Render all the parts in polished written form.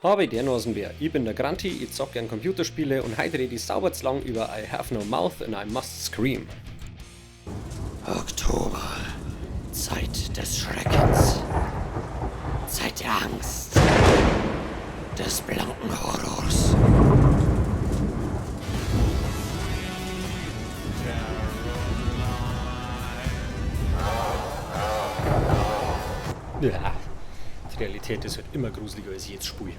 Habe der Nasenbär, ich bin der Granti, ich zock gern Computerspiele und heute rede ich sauber zu lang über I Have No Mouth and I Must Scream. Oktober, Zeit des Schreckens, Zeit der Angst, des blanken Horrors. Ja, die Realität ist halt immer gruseliger als jedes Spiel.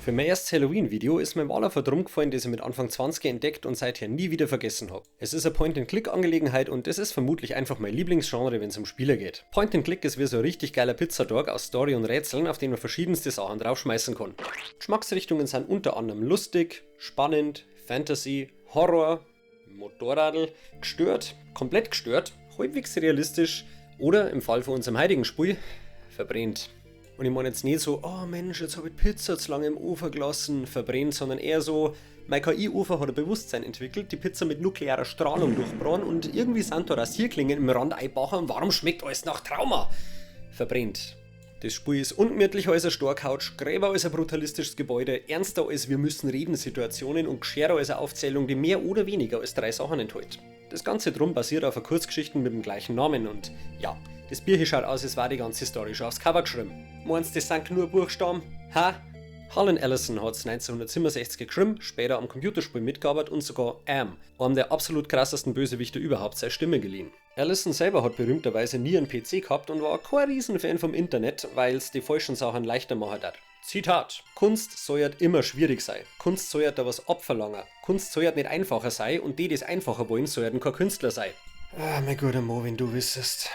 Für mein erstes Halloween-Video ist mir mal auf ein Drum gefallen, das ich mit Anfang 20 entdeckt und seither nie wieder vergessen hab. Es ist eine Point-and-Click-Angelegenheit und das ist vermutlich einfach mein Lieblingsgenre, wenn es um Spiele geht. Point-and-Click ist wie so ein richtig geiler Pizzadog aus Story und Rätseln, auf den man verschiedenste Sachen draufschmeißen kann. Geschmacksrichtungen sind unter anderem lustig, spannend, Fantasy, Horror, Motorradl, gestört, komplett gestört, halbwegs realistisch oder im Fall von unserem heutigen Spiel verbrennt. Und ich meine jetzt nicht so, oh Mensch, jetzt habe ich Pizza zu lange im Ofen gelassen, verbrennt, sondern eher so, mein KI-Ofen hat ein Bewusstsein entwickelt, die Pizza mit nuklearer Strahlung durchbrannt und irgendwie sind da Rasierklingen im Rand eingebacken und warum schmeckt alles nach Trauma? Verbrennt. Das Spiel ist ungemütlicher als eine Storcouch, gräber als ein brutalistisches Gebäude, ernster als wir müssen reden Situationen und gescherer als eine Aufzählung, die mehr oder weniger als drei Sachen enthält. Das Ganze drum basiert auf Kurzgeschichten mit dem gleichen Namen und ja, das Bier hier schaut aus, als war die ganze Story schon aufs Cover geschrieben. Meinst du, das sind nur Buchstaben? Ha? Harlan Ellison hat's 1967 geschrieben, später am Computerspiel mitgearbeitet und sogar Am, einem der absolut krassesten Bösewichter überhaupt, seine Stimme geliehen. Ellison selber hat berühmterweise nie einen PC gehabt und war kein Riesenfan vom Internet, weil's die falschen Sachen leichter machen hat. Zitat: Kunst soll immer schwierig sein. Kunst soll da was abverlangen. Kunst soll nicht einfacher sein und die, die es einfacher wollen, sollten kein Künstler sein. Ah, mein guter Mo, wenn du wüsstest.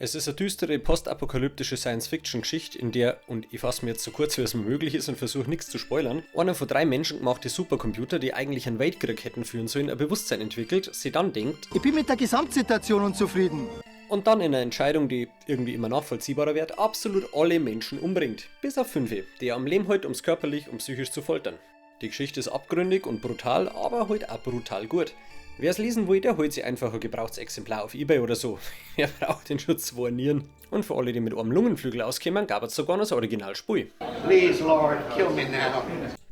Es ist eine düstere, postapokalyptische Science-Fiction-Geschichte, in der, und ich fasse mir jetzt so kurz wie es mir möglich ist und versuche nichts zu spoilern, einer von drei Menschen gemachte Supercomputer, die eigentlich einen Weltkrieg hätten führen sollen, ein Bewusstsein entwickelt, sie dann denkt, Ich bin mit der Gesamtsituation unzufrieden. Und dann in einer Entscheidung, die irgendwie immer nachvollziehbarer wird, absolut alle Menschen umbringt. Bis auf fünf, die er am Leben hält, ums körperlich und psychisch zu foltern. Die Geschichte ist abgründig und brutal, aber halt auch brutal gut. Wer es lesen will, der holt sich einfach ein Gebrauchsexemplar auf Ebay oder so. Er braucht den Schutz zwei Nieren. Und für alle, die mit einem Lungenflügel auskämen, gab es sogar noch das Originalspiel. Please, Lord, kill me now.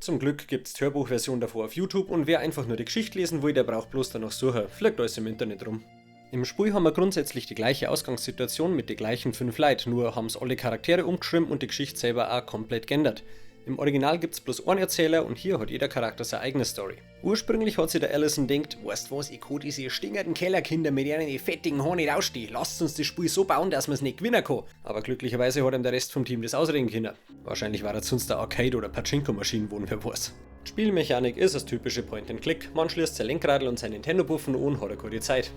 Zum Glück gibt's die Hörbuchversion davor auf YouTube und wer einfach nur die Geschichte lesen will, der braucht bloß danach suchen. Fliegt alles im Internet rum. Im Spiel haben wir grundsätzlich die gleiche Ausgangssituation mit den gleichen 5 Leuten, nur haben's alle Charaktere umgeschrieben und die Geschichte selber auch komplett geändert. Im Original gibt's bloß einen Erzähler und hier hat jeder Charakter seine eigene Story. Ursprünglich hat sich der Ellison denkt, weißt was, ich kann diese stinkerten Kellerkinder mit ihren fettigen Haaren nicht ausstehen, lasst uns das Spiel so bauen, dass man's nicht gewinnen kann. Aber glücklicherweise hat ihm der Rest vom Team das ausreden können. Wahrscheinlich war er sonst der Arcade- oder Pachinko-Maschinen wohnen, wer weiß. Spielmechanik ist das typische Point-and-Click, man schließt sein Lenkradl und sein Nintendo-Buffen an und hat eine gute Zeit.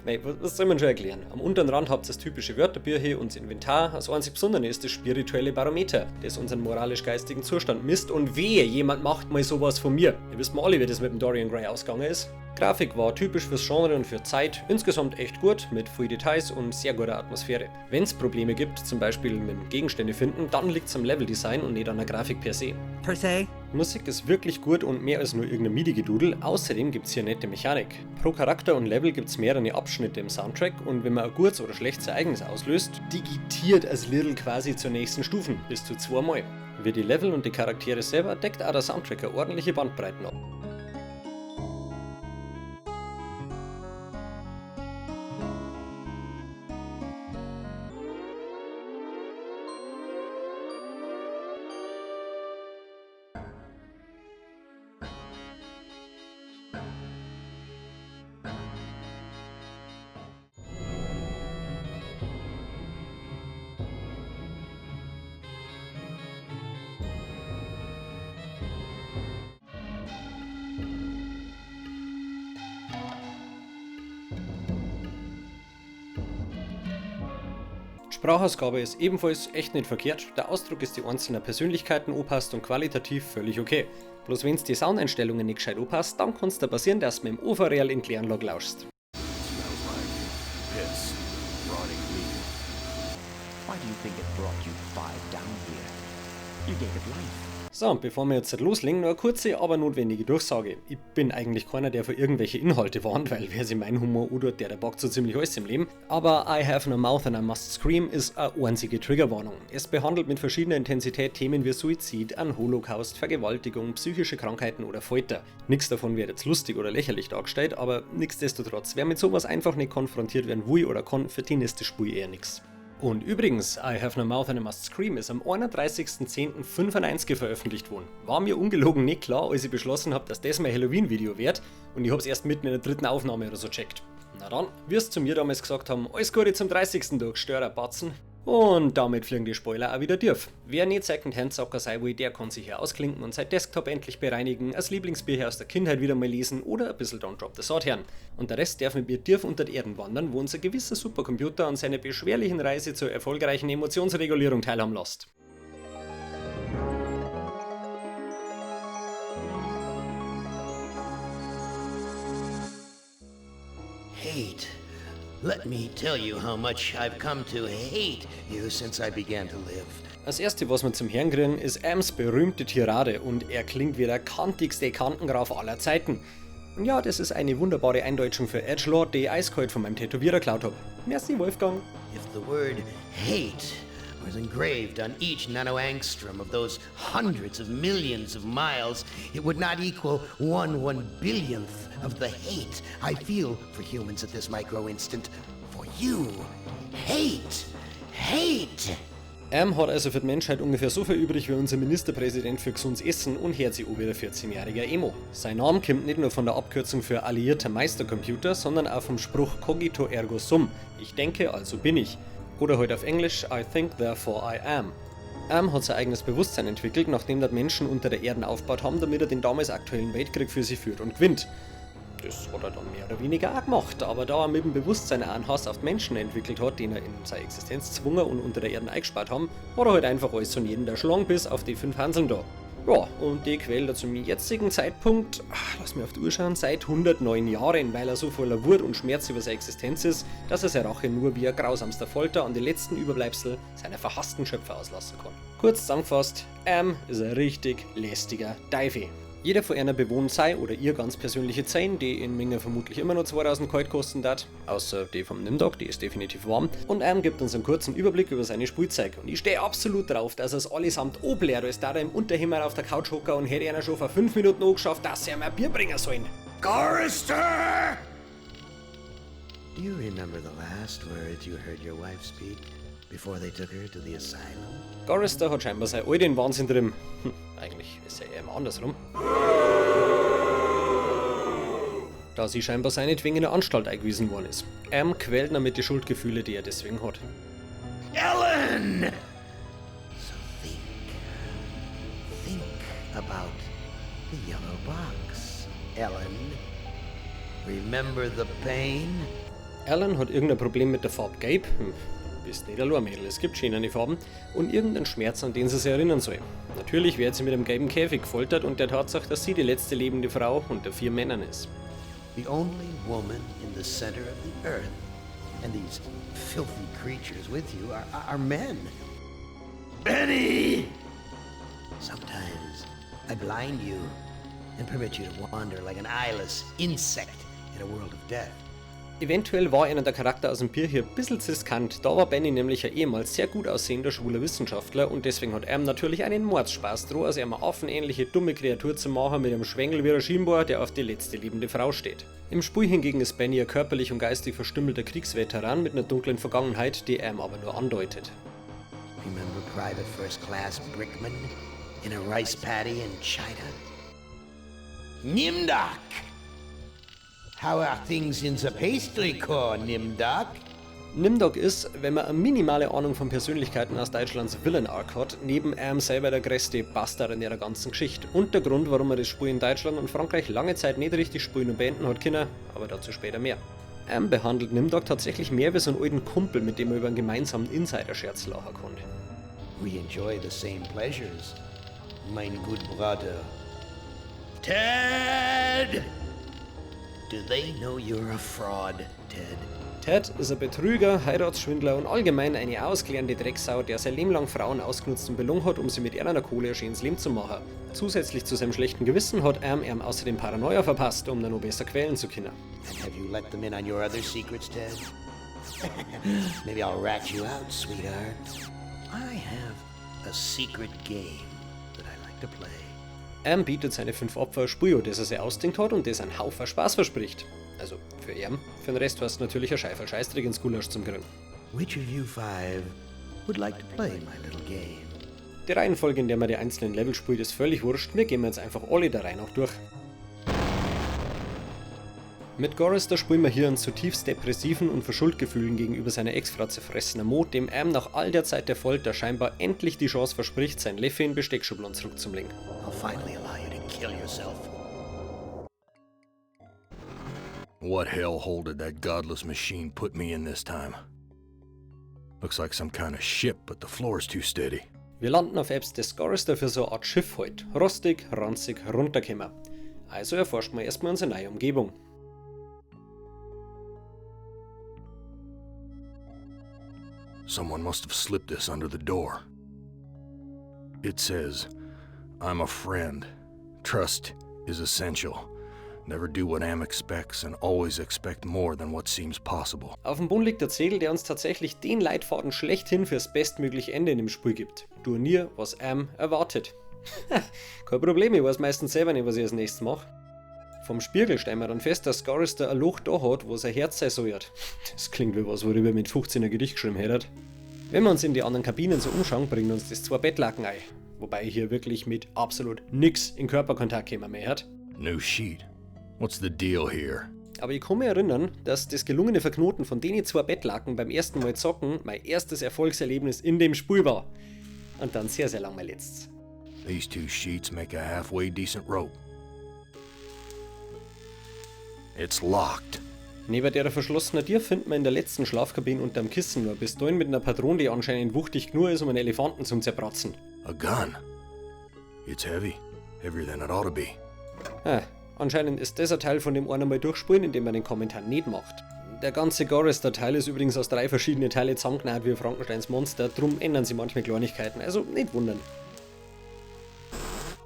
Mei, was soll man schon erklären? Am unteren Rand habt ihr das typische Wörterbücher und das Inventar. Das einzig Besondere ist das spirituelle Barometer, das unseren moralisch-geistigen Zustand misst und wehe, jemand macht mal sowas von mir. Ihr wisst mal alle, wie das mit dem Dorian Gray ausgegangen ist. Grafik war typisch fürs Genre und für Zeit, insgesamt echt gut, mit viel Details und sehr guter Atmosphäre. Wenn's Probleme gibt, zum Beispiel mit dem Gegenstände finden, dann liegt's am Leveldesign und nicht an der Grafik per se. Per se? Musik ist wirklich gut und mehr als nur irgendein MIDI-Gedudel, außerdem gibt's hier nette Mechanik. Pro Charakter und Level gibt's mehrere Abschnitte im Soundtrack und wenn man ein gutes oder schlechtes Ereignis auslöst, digitiert das Liedl quasi zur nächsten Stufen, bis zu zweimal. Wie die Level und die Charaktere selber deckt auch der Soundtrack eine ordentliche Bandbreite ab. Sprachausgabe ist ebenfalls echt nicht verkehrt, der Ausdruck ist die einzelnen Persönlichkeiten anpasst und qualitativ völlig okay. Bloß wenn's die Soundeinstellungen nicht gescheit anpasst, dann kann's da passieren, dass du mit dem Overreal in die Kläranlage lauschst. Smells like piss, rotting meat. Why do you think it brought you five down here? You gave it life. So, und bevor wir jetzt loslegen, noch eine kurze, aber notwendige Durchsage. Ich bin eigentlich keiner, der für irgendwelche Inhalte warnt, weil wer sich mein Humor antut, der bockt so ziemlich alles im Leben. Aber I Have No Mouth and I Must Scream ist eine einzige Triggerwarnung. Es behandelt mit verschiedener Intensität Themen wie Suizid, an Holocaust, Vergewaltigung, psychische Krankheiten oder Folter. Nix davon wird jetzt lustig oder lächerlich dargestellt, aber nichtsdestotrotz, wer mit sowas einfach nicht konfrontiert werden will oder kann, für den ist das Spiel eher nix. Und übrigens, I Have No Mouth and I Must Scream ist am 31.10.95 veröffentlicht worden. War mir ungelogen nicht klar, als ich beschlossen hab, dass das mein Halloween-Video wird, und ich hab's erst mitten in der dritten Aufnahme oder so checkt. Na dann, wir's zu mir damals gesagt haben, alles Gute zum 30. du gestörter Batzen. Und damit fliegen die Spoiler auch wieder tief. Wer nicht Second-Hand-Zocker sein will, der kann sich hier ausklinken und sein Desktop endlich bereinigen, als Lieblingsbücher aus der Kindheit wieder mal lesen oder ein bisschen Don't Drop the Sword hören. Und der Rest darf mit mir tief unter die Erden wandern, wo uns ein gewisser Supercomputer an seiner beschwerlichen Reise zur erfolgreichen Emotionsregulierung teilhaben lässt. Hate. Let me tell you how much I've come to hate you since I began to live. Das erste, was wir zum Hören kriegen, ist Ams berühmte Tirade, und er klingt wie der kantigste Kantengraf aller Zeiten. Und ja, das ist eine wunderbare Eindeutschung für Edgelord, die ich eiskalt von meinem Tätowierer geklaut hab. Merci, Wolfgang. If the word hate was engraved on each nanoangstrom of those hundreds of millions of miles, it would not equal 1/1,000,000,000th of the hate I feel for humans at this micro instant. For you. Hate. Hate. Am hat also für die Menschheit ungefähr so viel übrig wie unser Ministerpräsident für gesundes Essen und hört sich an wie der 14-jährige Emo. Sein Name kommt nicht nur von der Abkürzung für alliierter Meistercomputer, sondern auch vom Spruch Cogito ergo sum. Ich denke, also bin ich. Oder halt auf Englisch I think, therefore I am. Am hat sein eigenes Bewusstsein entwickelt, nachdem dort Menschen unter der Erde aufgebaut haben, damit er den damals aktuellen Weltkrieg für sie führt und gewinnt. Das hat er dann mehr oder weniger auch gemacht, aber da er mit dem Bewusstsein auch einen Hass auf die Menschen entwickelt hat, den er in seine Existenz gezwungen und unter der Erde eingesperrt haben, hat er halt einfach alles und jeden erschlagen, bis auf die 5 Hanseln da. Ja, und die quält er zum jetzigen Zeitpunkt, ach, lass mich auf die Uhr schauen, seit 109 Jahren, weil er so voller Wut und Schmerz über seine Existenz ist, dass er seine Rache nur via grausamster Folter an die letzten Überbleibsel seiner verhassten Schöpfer auslassen kann. Kurz zusammengefasst, Am ist ein richtig lästiger Teufel. Jeder von einer bewohnt sei oder ihr ganz persönliche Zellen, die in Minga vermutlich immer nur 2000 Kalt kosten dat, außer die vom Nimdok, die ist definitiv warm, und Am gibt uns einen kurzen Überblick über seine Spielzeug. Und ich stehe absolut drauf, dass er's allesamt obleert, als da er im Unterhimmer auf der Couch hocker und hätte einer schon vor 5 Minuten angeschafft, dass sie ihm ein Bier bringen sollen. Gorrister! Do you remember the last words you heard your wife speak before they took her to the asylum? Gorrister hat scheinbar sein alten Wahnsinn drin. Eigentlich ist er eher immer andersrum. Da sie scheinbar seinetwegen in der Anstalt eingewiesen worden ist. Am quält ihn mit den Schuldgefühle, die er deswegen hat. Ellen! So think. Think about the yellow box, Ellen. Remember the pain? Ellen hat irgendein Problem mit der Farbe Gelb. Bist nicht allein, Mädel, es gibt schönere Farben. Und irgendeinen Schmerz, an den sie sich erinnern soll. Natürlich wird sie mit einem gelben Käfig gefoltert und der Tatsache, dass sie die letzte lebende Frau unter 4 Männern ist. The only woman in the center of the earth. And these filthy creatures with you are men. Benny! Sometimes I blind you and permit you to wander like an eyeless insect in a world of death. Eventuell war einer der Charakter aus dem Bier hier ein bisschen zu riskant, da war Benny nämlich ein ehemals sehr gut aussehender schwuler Wissenschaftler und deswegen hat er natürlich einen Mordsspaß droh, aus ihm eine affenähnliche dumme Kreatur zu machen mit einem Schwengel wie ein Schienbein, der auf die letzte lebende Frau steht. Im Spiel hingegen ist Benny ein körperlich und geistig verstümmelter Kriegsveteran mit einer dunklen Vergangenheit, die er aber nur andeutet. Remember Private First Class Brickman in a rice paddy in China? Nimdok! How are things in the pastry corps, Nimdok? Nimdok ist, wenn man eine minimale Ahnung von Persönlichkeiten aus Deutschlands Villain Arc hat, neben ihm selber der größte Bastard in ihrer ganzen Geschichte. Und der Grund, warum er das Spiel in Deutschland und Frankreich lange Zeit nicht richtig spielen und beenden hat können, aber dazu später mehr. Am behandelt Nimdok tatsächlich mehr wie so einen alten Kumpel, mit dem er über einen gemeinsamen Insider-Scherz lachen konnte. We enjoy the same pleasures, mein good brother. Ted! Do they know you're a fraud, Ted? Ted ist ein Betrüger, Heiratsschwindler und allgemein eine ausgelernte Drecksau, der sein Leben lang Frauen ausgenutzt und belogen hat, um sie mit ihrer Kohle ein schönes Leben zu machen. Zusätzlich zu seinem schlechten Gewissen hat Am ihm außerdem Paranoia verpasst, um dann noch besser quälen zu können. And have you let them in on your other secrets, Ted? Maybe I'll rat you out, sweetheart. I have a secret game that I like to play. Am bietet seine fünf Opfer ein Spiel, das er sich ausdenkt hat und das einen Haufen Spaß verspricht. Also für ihn, für den Rest hast du natürlich ein Scheiferl Scheißdreck ins Gulasch zum Kriegen. Which of you five would like to play my little game? Die Reihenfolge, in der man die einzelnen Level spielt, ist völlig wurscht. Wir gehen jetzt einfach alle der Reihe nach durch. Mit Gorrister spielen wir hier einen zutiefst depressiven und vor Schuldgefühlen gegenüber seiner Ex-Frau zerfressener Mo, dem Am nach all der Zeit der Folter scheinbar endlich die Chance verspricht, sein Leffe in Besteckschubladen zurückzulegen. I'll finally allow you to kill yourself. What hellhole did that godless machine put me in this time? Looks like some kind of ship, but the floor's too steady. Wir landen auf Apps des Gorrister für so eine Art Schiff halt. Rostig, ranzig, runtergekommen. Also erforschen wir erstmal unsere neue Umgebung. Someone must have slipped this under the door. It says, I'm a friend. Trust is essential. Never do what Am expects and always expect more than what seems possible. Auf dem Boden liegt der Zettel, der uns tatsächlich den Leitfaden schlechthin fürs bestmögliche Ende in dem Spiel gibt. Tu nie, was Am erwartet. Kein Problem, ich weiß meistens selber nicht, was ich als nächstes mache. Vom Spiegel stellen wir dann fest, dass Gorrister ein Loch da hat, wo sein Herz sein soll. Das klingt wie was, worüber mit 15 ein Gedicht geschrieben hätte. Wenn wir uns in die anderen Kabinen so umschauen, bringen uns das zwei Bettlaken ein. Wobei ich hier wirklich mit absolut nix in Körperkontakt kommen mehr. New sheet. What's the deal here? Aber ich kann mich erinnern, dass das gelungene Verknoten von denen zwei Bettlaken beim ersten Mal zocken mein erstes Erfolgserlebnis in dem Spiel war. Und dann sehr, sehr lang mein letztes. These two sheets make a halfway decent rope. It's locked. Neben der verschlossenen Tür findet man in der letzten Schlafkabine unterm Kissen nur Pistolen mit einer Patrone, die anscheinend wuchtig genug ist, um einen Elefanten zum Zerbratzen. A gun. It's heavy. Heavier than it ought to be. Ah, anscheinend ist dieser Teil von dem einen mal durchspulen, indem man den Kommentar nicht macht. Der ganze Gorrister-Teil ist übrigens aus drei verschiedenen Teile zusammengenäht wie Frankensteins Monster, drum ändern sie manchmal Kleinigkeiten, also nicht wundern.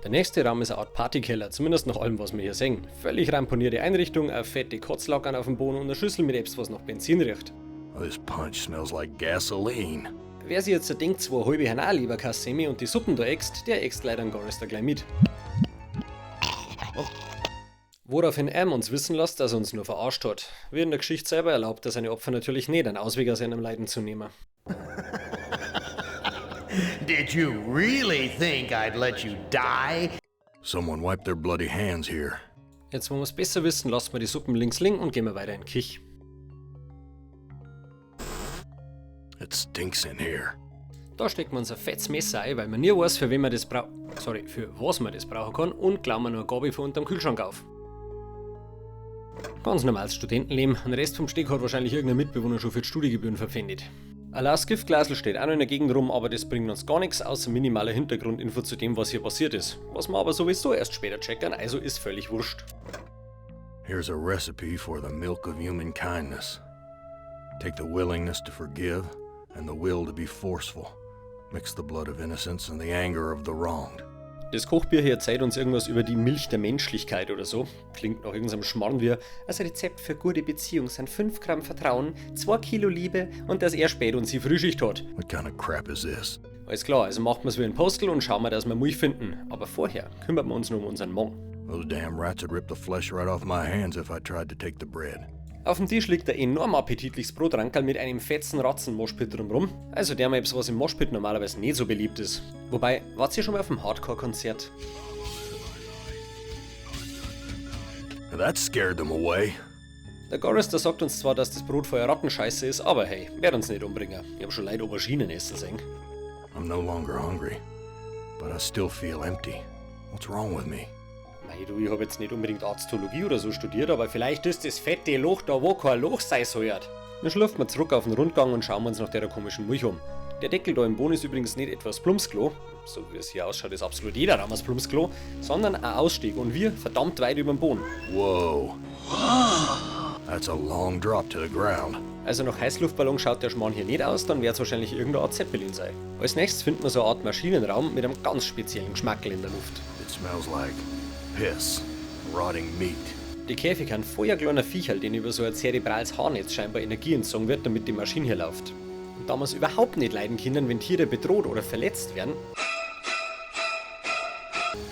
Der nächste Raum ist eine Art Partykeller, zumindest nach allem, was wir hier sehen. Völlig ramponierte Einrichtung, eine fette Kotzlackern auf dem Boden und eine Schüssel mit etwas, was nach Benzin riecht. This punch smells like gasoline. Wer sich jetzt denkt, zwei halbe Hanau lieber Kassemi und die Suppen da äxt, der äxt leider einen Gorrister gleich mit. Woraufhin Am uns wissen lässt, dass er uns nur verarscht hat. Wie in der Geschichte selber erlaubt er seine Opfer natürlich nicht, einen Ausweg aus ihrem Leiden zu nehmen. Did you really think I'd let you die? Someone wiped their bloody hands here. Jetzt, wo wir es besser wissen, lassen wir die Suppen links liegen und gehen wir weiter in die Küche. It stinks in here. Da steckt man uns ein fettes Messer ein, weil man nie weiß, für wen man das braucht. Sorry, für was man das brauchen kann und klauen wir noch eine Gabel von unterm Kühlschrank auf. Ganz normales Studentenleben, den Rest vom Steg hat wahrscheinlich irgendein Mitbewohner schon für die Studiengebühren verpfändet. Ein leeres Giftglasl steht auch noch in der Gegend rum, aber das bringt uns gar nichts, außer minimale Hintergrundinfo zu dem, was hier passiert ist. Was wir aber sowieso erst später checken, also ist völlig wurscht. Here's a recipe for the milk of human kindness. Take the willingness to forgive and the will to be forceful. Mix the blood of innocence and the anger of the wronged. Das Kochbier hier erzählt uns irgendwas über die Milch der Menschlichkeit oder so. Klingt nach irgendeinem Schmarrn wie, als Rezept für gute Beziehung sind 5 Gramm Vertrauen, 2 Kilo Liebe und dass er spät und sie Frühschicht hat. What kind of crap is this? Alles klar, also machen wir's wie ein Postal und schauen wir, dass wir Milch finden. Aber vorher kümmern wir uns nur um unseren Mong. Those damn rats would rip the flesh right off my hands if I tried to take the bread. Auf dem Tisch liegt ein enorm appetitliches Brotrankerl mit einem fetzen Ratzen-Moshpit drumrum. Also der mal etwas, was im Moshpit normalerweise nicht so beliebt ist. Wobei, wart ihr schon mal auf dem Hardcore-Konzert? That scared them away. Der Gorrister sagt uns zwar, dass das Brot voller Rattenscheiße ist, aber hey, werd uns nicht umbringen. Ich hab schon Leute Auberginen essen sehen. I'm no longer hungry, but I still feel empty. What's wrong with me? Mei, du, ich hab jetzt nicht unbedingt Arztologie oder so studiert, aber vielleicht ist das fette Loch da, wo kein Loch sein soll. Dann schlürfen wir zurück auf den Rundgang und schauen uns nach der komischen Milch um. Der Deckel da im Boden ist übrigens nicht etwas Plumpsklo, so wie es hier ausschaut, ist absolut jeder Raum ein Plumpsklo, sondern ein Ausstieg und wir verdammt weit über dem Boden. Whoa. That's a long drop to the ground. Also nach Heißluftballon schaut der Schmarrn hier nicht aus, dann wird's wahrscheinlich irgendeine Art Zeppelin sein. Als nächstes finden wir so eine Art Maschinenraum mit einem ganz speziellen Geschmackel in der Luft. It smells like piss, rotting meat. Die Käfig han voller kleiner Viecherl, denen über so ein zerebrales Haarnetz scheinbar Energie entzogen wird, damit die Maschine hier läuft. Und da wir's überhaupt nicht leiden können, wenn Tiere bedroht oder verletzt werden,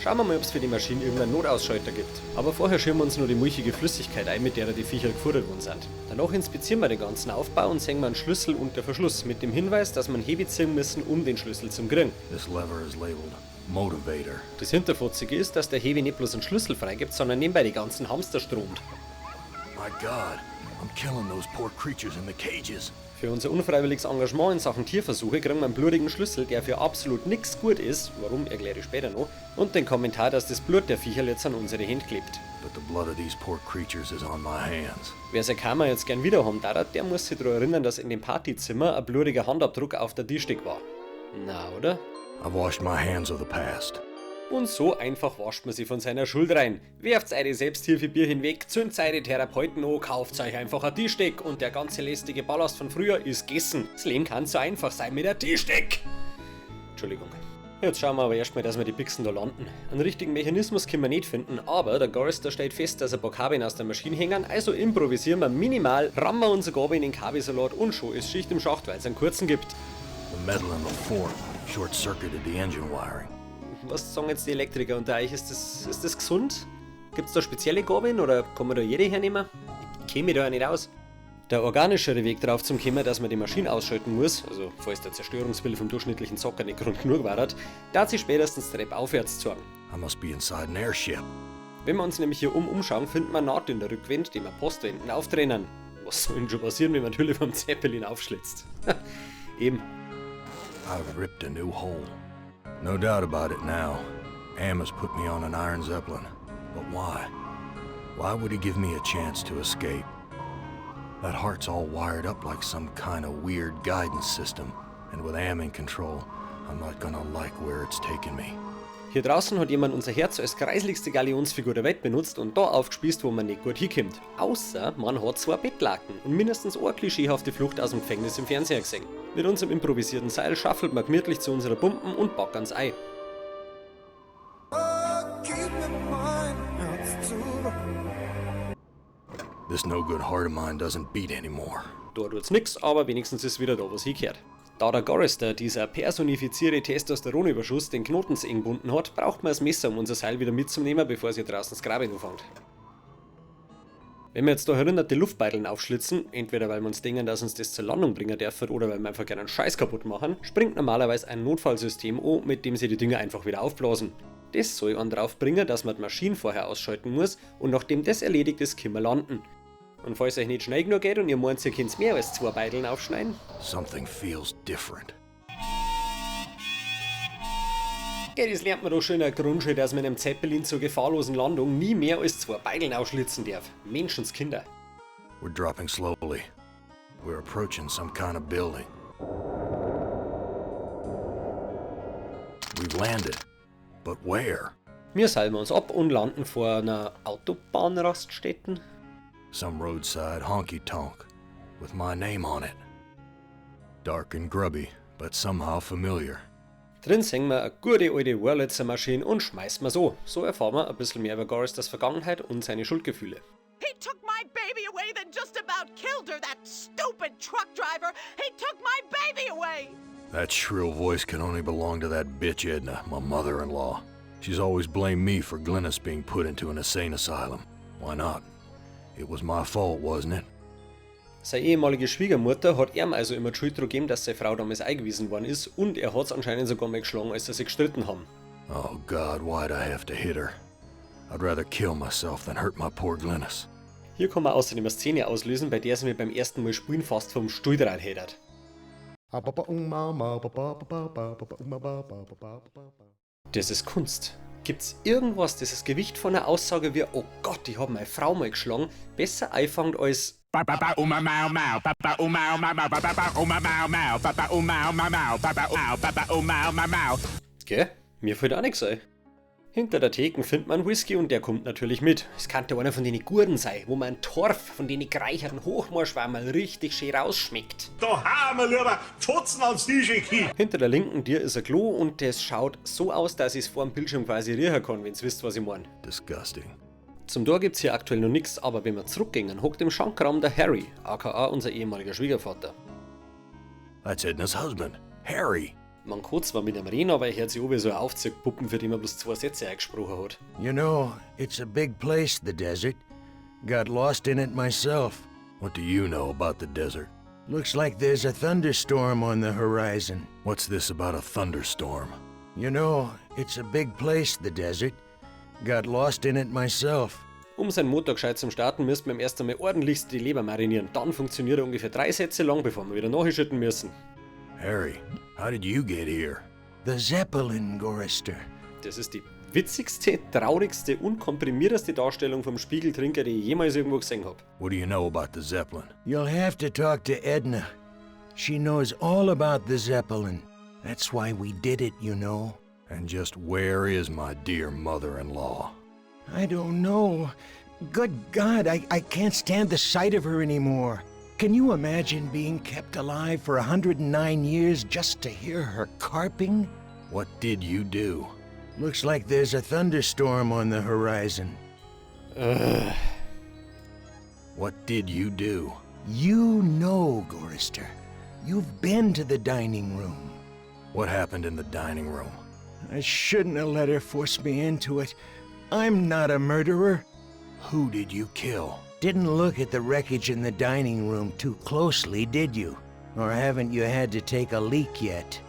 schauen wir mal, ob's für die Maschine irgendeinen Notausschalter gibt. Aber vorher schirmen wir uns nur die milchige Flüssigkeit ein, mit der die Viecher gefuttert worden sind. Danach inspizieren wir den ganzen Aufbau und sehen wir einen Schlüssel und der Verschluss mit dem Hinweis, dass wir einen Hebel ziehen müssen, um den Schlüssel zu kriegen. This lever is labeled Motivator. Das Hinterfotzige ist, dass der Hebel nicht bloß einen Schlüssel freigibt, sondern nebenbei die ganzen Hamster stromt. My God, I'm killing those poor creatures in the cages. Für unser unfreiwilliges Engagement in Sachen Tierversuche kriegen wir einen blutigen Schlüssel, der für absolut nix gut ist, warum erkläre ich später noch, und den Kommentar, dass das Blut der Viecher jetzt an unsere Hände klebt. But the blood of these poor creatures is on my hands. Wer sein Karma jetzt gern wieder haben darf, der muss sich daran erinnern, dass in dem Partyzimmer ein blutiger Handabdruck auf der Tischdecke war. Na, oder? I've washed my hands of the past. Und so einfach wascht man sich von seiner Schuld rein. Werft eure Selbsthilfebier hinweg, zündet eure Therapeuten an, kauft euch einfach ein Tischdeck und der ganze lästige Ballast von früher ist gegessen. Das Leben kann so einfach sein mit der Tischdeck. Entschuldigung. Jetzt schauen wir aber erstmal, dass wir die Bixen da landen. Einen richtigen Mechanismus können wir nicht finden, aber der Gorrister stellt fest, dass ein paar Kabeln aus der Maschine hängen, also improvisieren wir minimal, rammen wir unser Gabel in den Kabelsalat und schon ist Schicht im Schacht, weil es einen kurzen gibt. The metal in the fork short-circuited the engine wiring. Was sagen jetzt die Elektriker unter euch? Ist das gesund? Gibt's da spezielle Gabeln oder kann man da jede hernehmen? Ich kenn mich da ja nicht aus. Der organischere Weg drauf zum Kommen, dass man die Maschine ausschalten muss, also falls der Zerstörungswille vom durchschnittlichen Zocker nicht Grund genug war, da sich spätestens Treppe aufwärts zeigen. I must be inside an airship. Wenn wir uns nämlich hier umschauen, finden wir Naht in der Rückwand, die wir Postwänden auftrennen. Was soll denn schon passieren, wenn man die Hülle vom Zeppelin aufschlitzt? Eben. I've ripped a new hole. No doubt about it now. Am has put me on an iron zeppelin. But why? Why would he give me a chance to escape? That heart's all wired up like some kind of weird guidance system. And with Am in control, I'm not gonna like where it's taken me. Hier draußen hat jemand unser Herz als kreisligste Galionsfigur der Welt benutzt und da aufgespießt, wo man nicht gut hinkommt. Außer man hat zwei Bettlaken und mindestens eine klischeehafte Flucht aus dem Gefängnis im Fernseher gesehen. Mit unserem improvisierten Seil schaffelt man gemütlich zu unserer Pumpen und backern's ei. This no good heart of mine doesn't beat anymore. Da tut's nix, aber wenigstens ist wieder da, was hingehört. Da der Gorrister, dieser personifizierte Testosteronüberschuss, den Knoten zu eng gebunden hat, braucht man das Messer, um unser Seil wieder mitzunehmen, bevor es hier draußen das Graben anfängt. Wenn wir jetzt da herinnen die Luftbeideln aufschlitzen, entweder weil wir uns denken, dass uns das zur Landung bringen dürfen oder weil wir einfach gerne einen Scheiß kaputt machen, springt normalerweise ein Notfallsystem an, mit dem sie die Dinger einfach wieder aufblasen. Das soll einen drauf bringen, dass man die Maschine vorher ausschalten muss und nachdem das erledigt ist, können wir landen. Und falls euch nicht schnell genug geht und ihr meint, ihr könnt mehr als zwei Beideln aufschneiden. Something feels different. Gell, das lernt man doch schon in der Grundschule, dass man in einem Zeppelin zur gefahrlosen Landung nie mehr als zwei Beideln aufschlitzen darf. Menschenskinder. We're dropping slowly. We're approaching some kind of building. We've landed. But where? Wir seilen uns ab und landen vor einer Autobahnraststätte. Some roadside honky-tonk with my name on it. Dark and grubby, but somehow familiar. Drin sehen wir eine gute alte Wurlitzer Maschine und schmeißen wir so. So erfahren wir ein bisschen mehr über Gorristers Vergangenheit und seine Schuldgefühle. He took my baby away, then just about killed her, that stupid truck driver. He took my baby away. That shrill voice can only belong to that bitch Edna, my mother-in-law. She's always blamed me for Glennis being put into an insane asylum. Why not? It was my fault, wasn't it? Seine ehemalige Schwiegermutter hat ihm also immer die Schuld gegeben, dass seine Frau damals eingewiesen worden ist und er hat's anscheinend sogar mal geschlagen, als sie sich gestritten haben. Oh God, why'd I have to hit her? I'd rather kill myself than hurt my poor Glennis. Hier kann man außerdem eine Szene auslösen, bei der sie mir beim ersten Mal spielen fast vom Stuhl dran hätte. Das ist Kunst. Gibt's irgendwas, das das Gewicht von einer Aussage wie Oh Gott, ich hab meine Frau mal geschlagen, besser einfängt als Gell? Mir fällt auch nix ein. Hinter der Theken findet man Whisky und der kommt natürlich mit. Es kann ja einer von den Gurden sein, wo man Torf von den gereicherten Hochmoorschwammerl richtig schön rausschmeckt. Da haben wir lieber Fotzen ans Tisch. Hinter der linken Tür ist ein Klo und das schaut so aus, dass ich's vor dem Bildschirm quasi riechen kann, wenn's wisst, was ich mein. Disgusting. Zum Tor gibt's hier aktuell noch nix, aber wenn wir zurückgehen, hockt im Schankraum der Harry, aka unser ehemaliger Schwiegervater. That's Edna's husband, Harry. Man kann zwar mit ihm reden, aber er hört sich an wie so eine Aufziehpuppen, für die man bloß 2 Sätze eingesprochen hat. You know, it's a big place, the desert. Got lost in it myself. What do you know about the desert? Looks like there's a thunderstorm on the horizon. What's this about a thunderstorm? You know, it's a big place, the desert. Got lost in it myself. Um seinen Motor gescheit zum Starten, müssten wir ihm erst einmal ordentlichst die Leber marinieren. Dann funktioniert er ungefähr 3 Sätze lang, bevor wir wieder nachschütten müssen. Harry, how did you get here? The Zeppelin, Gorrister. Das ist die witzigste, traurigste und komprimierteste Darstellung vom Spiegeltrinker, die ich jemals irgendwo gesehen hab. What do you know about the Zeppelin? You'll have to talk to Edna. She knows all about the Zeppelin. That's why we did it, you know. And just where is my dear mother-in-law? I don't know. Good God, I can't stand the sight of her anymore. Can you imagine being kept alive for 109 years just to hear her carping? What did you do? Looks like there's a thunderstorm on the horizon. What did you do? You know, Gorrister. You've been to the dining room. What happened in the dining room? I shouldn't have let her force me into it. I'm not a murderer. Who did you kill? Didn't look at the wreckage in the dining room too closely, did you? Or haven't you had to take a leak yet?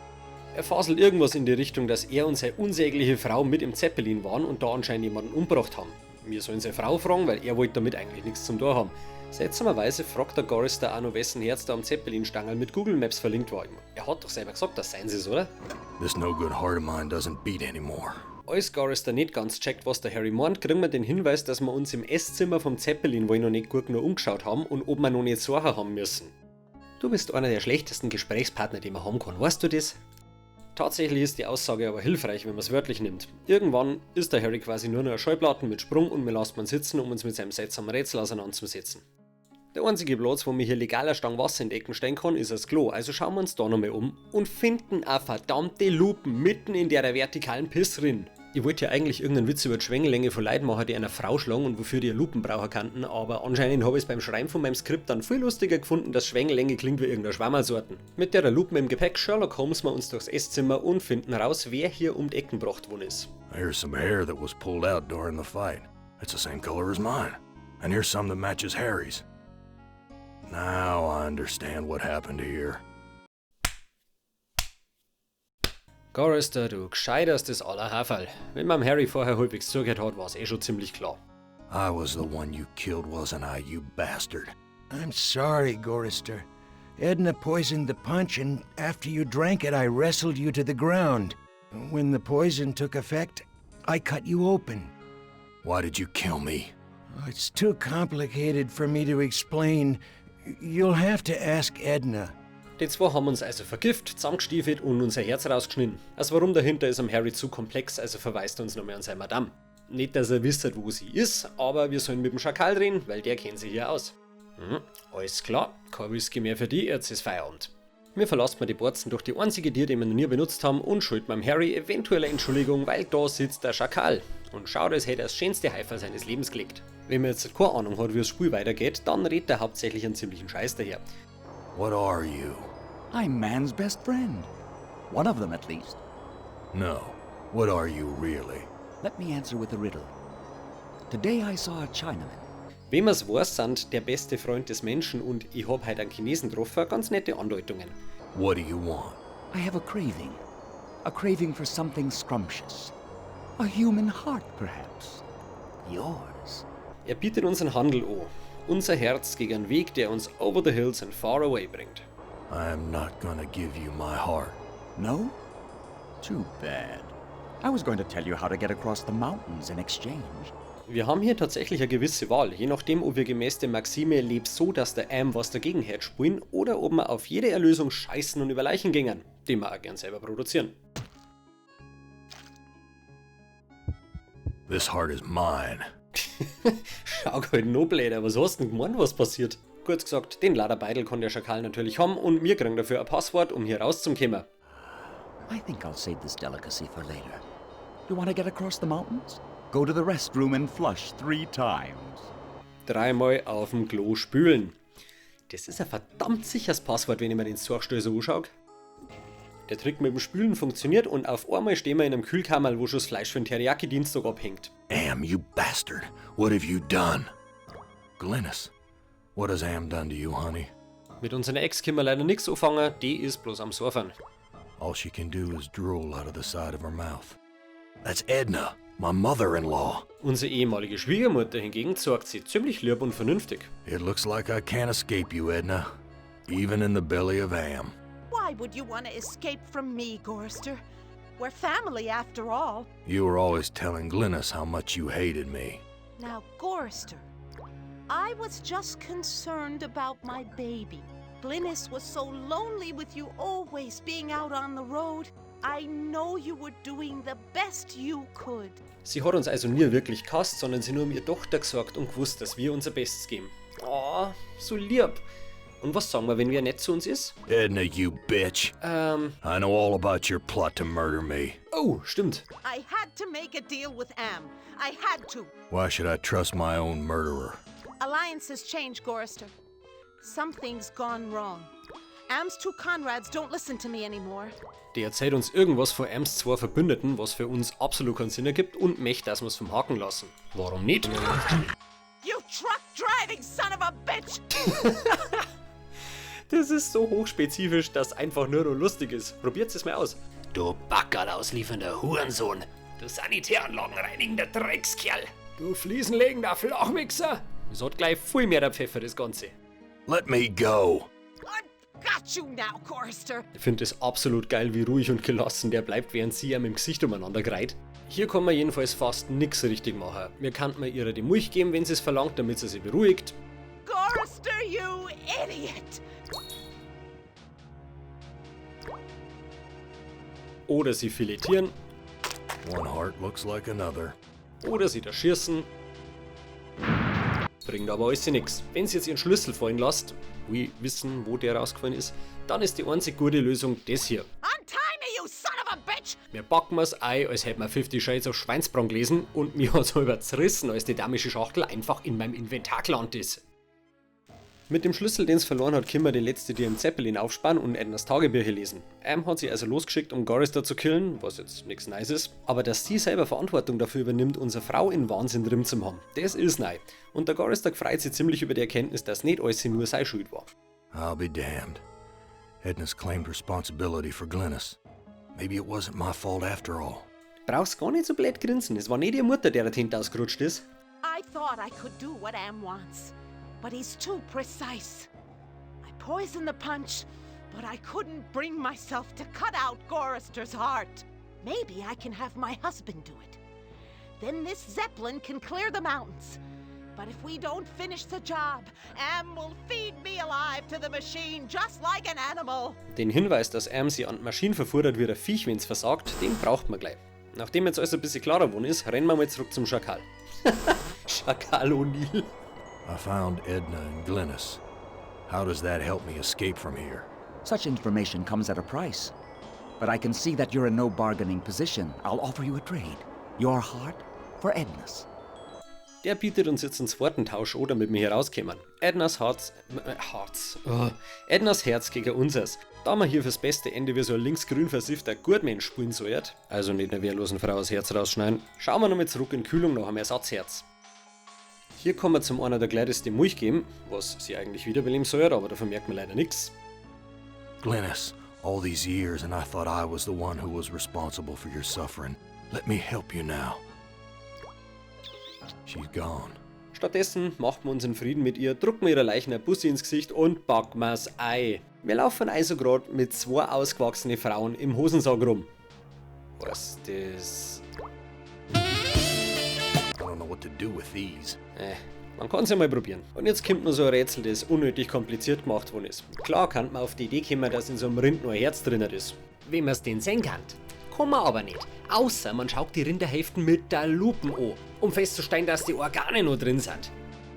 Er faselt irgendwas in die Richtung, dass er und seine unsägliche Frau mit im Zeppelin waren und da anscheinend jemanden umgebracht haben. Wir sollen seine Frau fragen, weil er wollte damit eigentlich nichts zum Tor haben. Seltsamerweise fragt der Gorrister auch noch, wessen Herz da am Zeppelin-Stangerl mit Google Maps verlinkt war. Er hat doch selber gesagt, das seien sie's, oder? This no good heart of mine doesn't beat anymore. Als Gorrister nicht ganz checkt, was der Harry meint, kriegen wir den Hinweis, dass wir uns im Esszimmer vom Zeppelin wohl noch nicht gut genug umgeschaut haben und ob wir noch nicht Sorge haben müssen. Du bist einer der schlechtesten Gesprächspartner, die man haben kann, weißt du das? Tatsächlich ist die Aussage aber hilfreich, wenn man's wörtlich nimmt. Irgendwann ist der Harry quasi nur noch eine Schallplatten mit Sprung und wir lassen ihn sitzen, um uns mit seinem seltsamen Rätsel auseinanderzusetzen. Der einzige Platz, wo mir hier legal eine Stange Wasser in die Ecken stellen kann, ist das Klo, also schauen wir uns da nochmal um und finden eine verdammte Lupen mitten in der vertikalen Pissrin. Ich wollte ja eigentlich irgendeinen Witz über die Schwengellänge von Leuten machen, die einer Frau schlagen und wofür die Lupen brauchen könnten, aber anscheinend habe ich es beim Schreiben von meinem Skript dann viel lustiger gefunden, dass Schwengellänge klingt wie irgendeine Schwammersorten. Mit der Lupen im Gepäck Sherlock Holmes wir uns durchs Esszimmer und finden raus, wer hier um die Ecken gebracht worden ist. Here's some hair that was pulled out during the fight. It's the same color as mine. And here's some that matches Harry's. Now I understand what happened here. Gorrister, du gescheiterstes aller Haferl. Wenn man Harry vorher halbwegs zugehört hat, war's eh schon ziemlich klar. I was the one you killed, wasn't I, you bastard? I'm sorry, Gorrister. Edna poisoned the punch, and after you drank it, I wrestled you to the ground. When the poison took effect, I cut you open. Why did you kill me? It's too complicated for me to explain. You'll have to ask Edna. Die zwei haben uns also vergiftet, zusammengestiefelt und unser Herz rausgeschnitten. Das Warum dahinter ist am Harry zu komplex, also verweist er uns nochmal an seine Madame. Nicht, dass er wisst, wo sie ist, aber wir sollen mit dem Schakal reden, weil der kennt sich hier aus. Alles klar, kein Whisky mehr für die, jetzt ist Feierabend. Wir verlassen die Borzen durch die einzige Tür, die wir noch nie benutzt haben und schulden beim Harry eventuell eine Entschuldigung, weil da sitzt der Schakal und schaut, als hätte er das schönste Häferl seines Lebens gelegt. Wenn man jetzt keine Ahnung hat, wie das Spiel weitergeht, dann redet er hauptsächlich einen ziemlichen Scheiß daher. What are you? I'm man's best friend. One of them, at least. No. What are you really? Let me answer with a riddle. Today I saw a Chinaman. Wenn man's weiß, sind der beste Freund des Menschen und ich hab heute einen Chinesen getroffen, ganz nette Andeutungen. What do you want? I have a craving. A craving for something scrumptious. A human heart, perhaps. Yours. Er bietet uns einen Handel an. Unser Herz gegen einen Weg, der uns over the hills and far away bringt. I am not gonna give you my heart. No? Too bad. I was going to tell you how to get across the mountains in exchange. Wir haben hier tatsächlich eine gewisse Wahl, je nachdem, ob wir gemäß der Maxime leb so, dass der M was dagegen hat spielen oder ob wir auf jede Erlösung scheißen und über Leichen gingen, die wir auch gern selber produzieren. This heart is mine. Schau halt noch bläder, was hast denn gemeint, was passiert? Kurz gesagt, den Laderbeidel kann der Schakal natürlich haben und wir kriegen dafür ein Passwort, um hier rauszukommen. I think I'll save this delicacy for later. You want to get across the mountains? Go to the restroom and flush 3 times. 3-mal auf dem Klo spülen. Das ist ein verdammt sicheres Passwort, wenn ich mir den Zorgstall so anschaue. Der Trick mit dem Spülen funktioniert und auf einmal stehen wir in einem Kühlkammerl, wo schon das Fleisch für den Teriyaki-Dienstag abhängt. Am, you bastard. What have you done? Glynis, what has Am done to you, honey? Mit unserer Ex können wir leider nix anfangen, die ist bloß am Surfern. All she can do is drool out of the side of her mouth. That's Edna, my mother-in-law. Unsere ehemalige Schwiegermutter hingegen zeigt sie ziemlich lieb und vernünftig. It looks like I can't escape you, Edna. Even in the belly of Am. Why would you want to escape from me, Gorrister? We're family after all. You were always telling Glynis how much you hated me. Now, Gorrister, I was just concerned about my baby. Glynis was so lonely with you always being out on the road. I know you were doing the best you could. Sie hat uns also nie wirklich gehasst, sondern sie nur um ihre Tochter gesorgt und gewusst, dass wir unser Bestes geben. Oh, so lieb. Und was sagen wir, wenn wer nett zu uns ist? Edna, you bitch. I know all about your plot to murder me. Oh, stimmt. I had to make a deal with Am. I had to. Why should I trust my own murderer? Alliances change, Gorrister. Something's gone wrong. Am's 2 Conrads don't listen to me anymore. Der erzählt uns irgendwas von Ams 2 Verbündeten, was für uns absolut keinen Sinn ergibt und möchte, dass wir's vom Haken lassen. Warum nicht? You truck driving son of a bitch! Das ist so hochspezifisch, dass einfach nur noch lustig ist. Probiert's es mal aus. Du Backerl ausliefernder Hurensohn. Du Sanitäranlagen reinigender Dreckskerl. Du fliesenlegender Flachmixer. Es hat gleich viel mehr der Pfeffer, das Ganze. Let me go. I've got you now, Gorrister. Ich find es absolut geil, wie ruhig und gelassen der bleibt, während sie ihm im Gesicht umeinander greit. Hier kann man jedenfalls fast nix richtig machen. Wir könnten ihr die Milch geben, wenn sie es verlangt, damit sie sich beruhigt. Gorrister, you idiot! Oder sie filetieren. One heart looks like another. Oder sie da schießen. Bringt aber alles nix. Wenn sie jetzt ihren Schlüssel fallen lasst, wir wissen, wo der rausgefallen ist, dann ist die einzig gute Lösung das hier. Untie me, you son of a bitch! Wir packen mir's ein, als hätten wir 50 Shades of Schweinsbrand gelesen und mir hat's halber zerrissen, als die damische Schachtel einfach in meinem Inventar gelandet ist. Mit dem Schlüssel, den's verloren hat, können wir die letzte Tür im Zeppelin aufspannen und Ednas Tagebücher lesen. Am hat sie also losgeschickt, um Gorrister zu killen, was jetzt nix Nice ist, aber dass sie selber Verantwortung dafür übernimmt, unsere Frau in Wahnsinn drin zu haben, das ist neu. Und der Gorrister freut sich ziemlich über die Erkenntnis, dass nicht alles nur seine Schuld war. I'll be damned. Edna's claimed responsibility for Glynis. Maybe it wasn't my fault after all. Brauchst gar nicht so blöd grinsen, es war nicht ihre Mutter, der der Tinte ausgerutscht ist. I thought I could do what Am wants, but he's too precise. I poisoned the punch, but I couldn't bring myself to cut out Gorrister's heart. Maybe I can have my husband do it. Then this Zeppelin can clear the mountains. But if we don't finish the job, Am will feed me alive to the machine just like an animal. Den Hinweis, dass Am sie an die Maschine verfuttert wie ein Viech, wenn's versagt, den braucht man gleich. Nachdem jetzt alles ein bisschen klarer geworden ist, rennen wir mal zurück zum Schakal. Schakal O'Neill. I found Edna and Glynis. How does that help me escape from here? Such information comes at a price. But I can see that you're in no bargaining position. I'll offer you a trade. Your heart for Edna's. Der bietet uns jetzt einen zweiten Tausch an, damit wir hier rauskommen. Ednas Herz, oh, Ednas Herz gegen unseres. Da man hier fürs beste Ende wie so ein linksgrün versiffter Gutmensch spielen soll, also nicht einer wehrlosen Frau das Herz rausschneiden, schauen wir nochmal zurück in Kühlung nach einem Ersatzherz. Hier kann man zum einen der Gladys die Milch geben, was sie eigentlich wiederbeleben soll, aber davon merkt man leider nix. Glynis, all these years and I thought I was the one who was responsible for your suffering. Let me help you now. She's gone. Stattdessen macht wir unseren Frieden mit ihr, drucken wir ihrer Leichen ein Bussi ins Gesicht und backen wir's ei. Wir laufen also grad mit zwei ausgewachsenen Frauen im Hosensack rum. Was das? I don't know what to do with these. Man kann's ja mal probieren. Und jetzt kommt noch so ein Rätsel, das unnötig kompliziert gemacht worden ist. Klar kann man auf die Idee kommen, dass in so einem Rind nur ein Herz drin ist. Wenn man's denn sehen kann. Kann man aber nicht. Außer man schaut die Rinderhälften mit der Lupen an, um festzustellen, dass die Organe noch drin sind.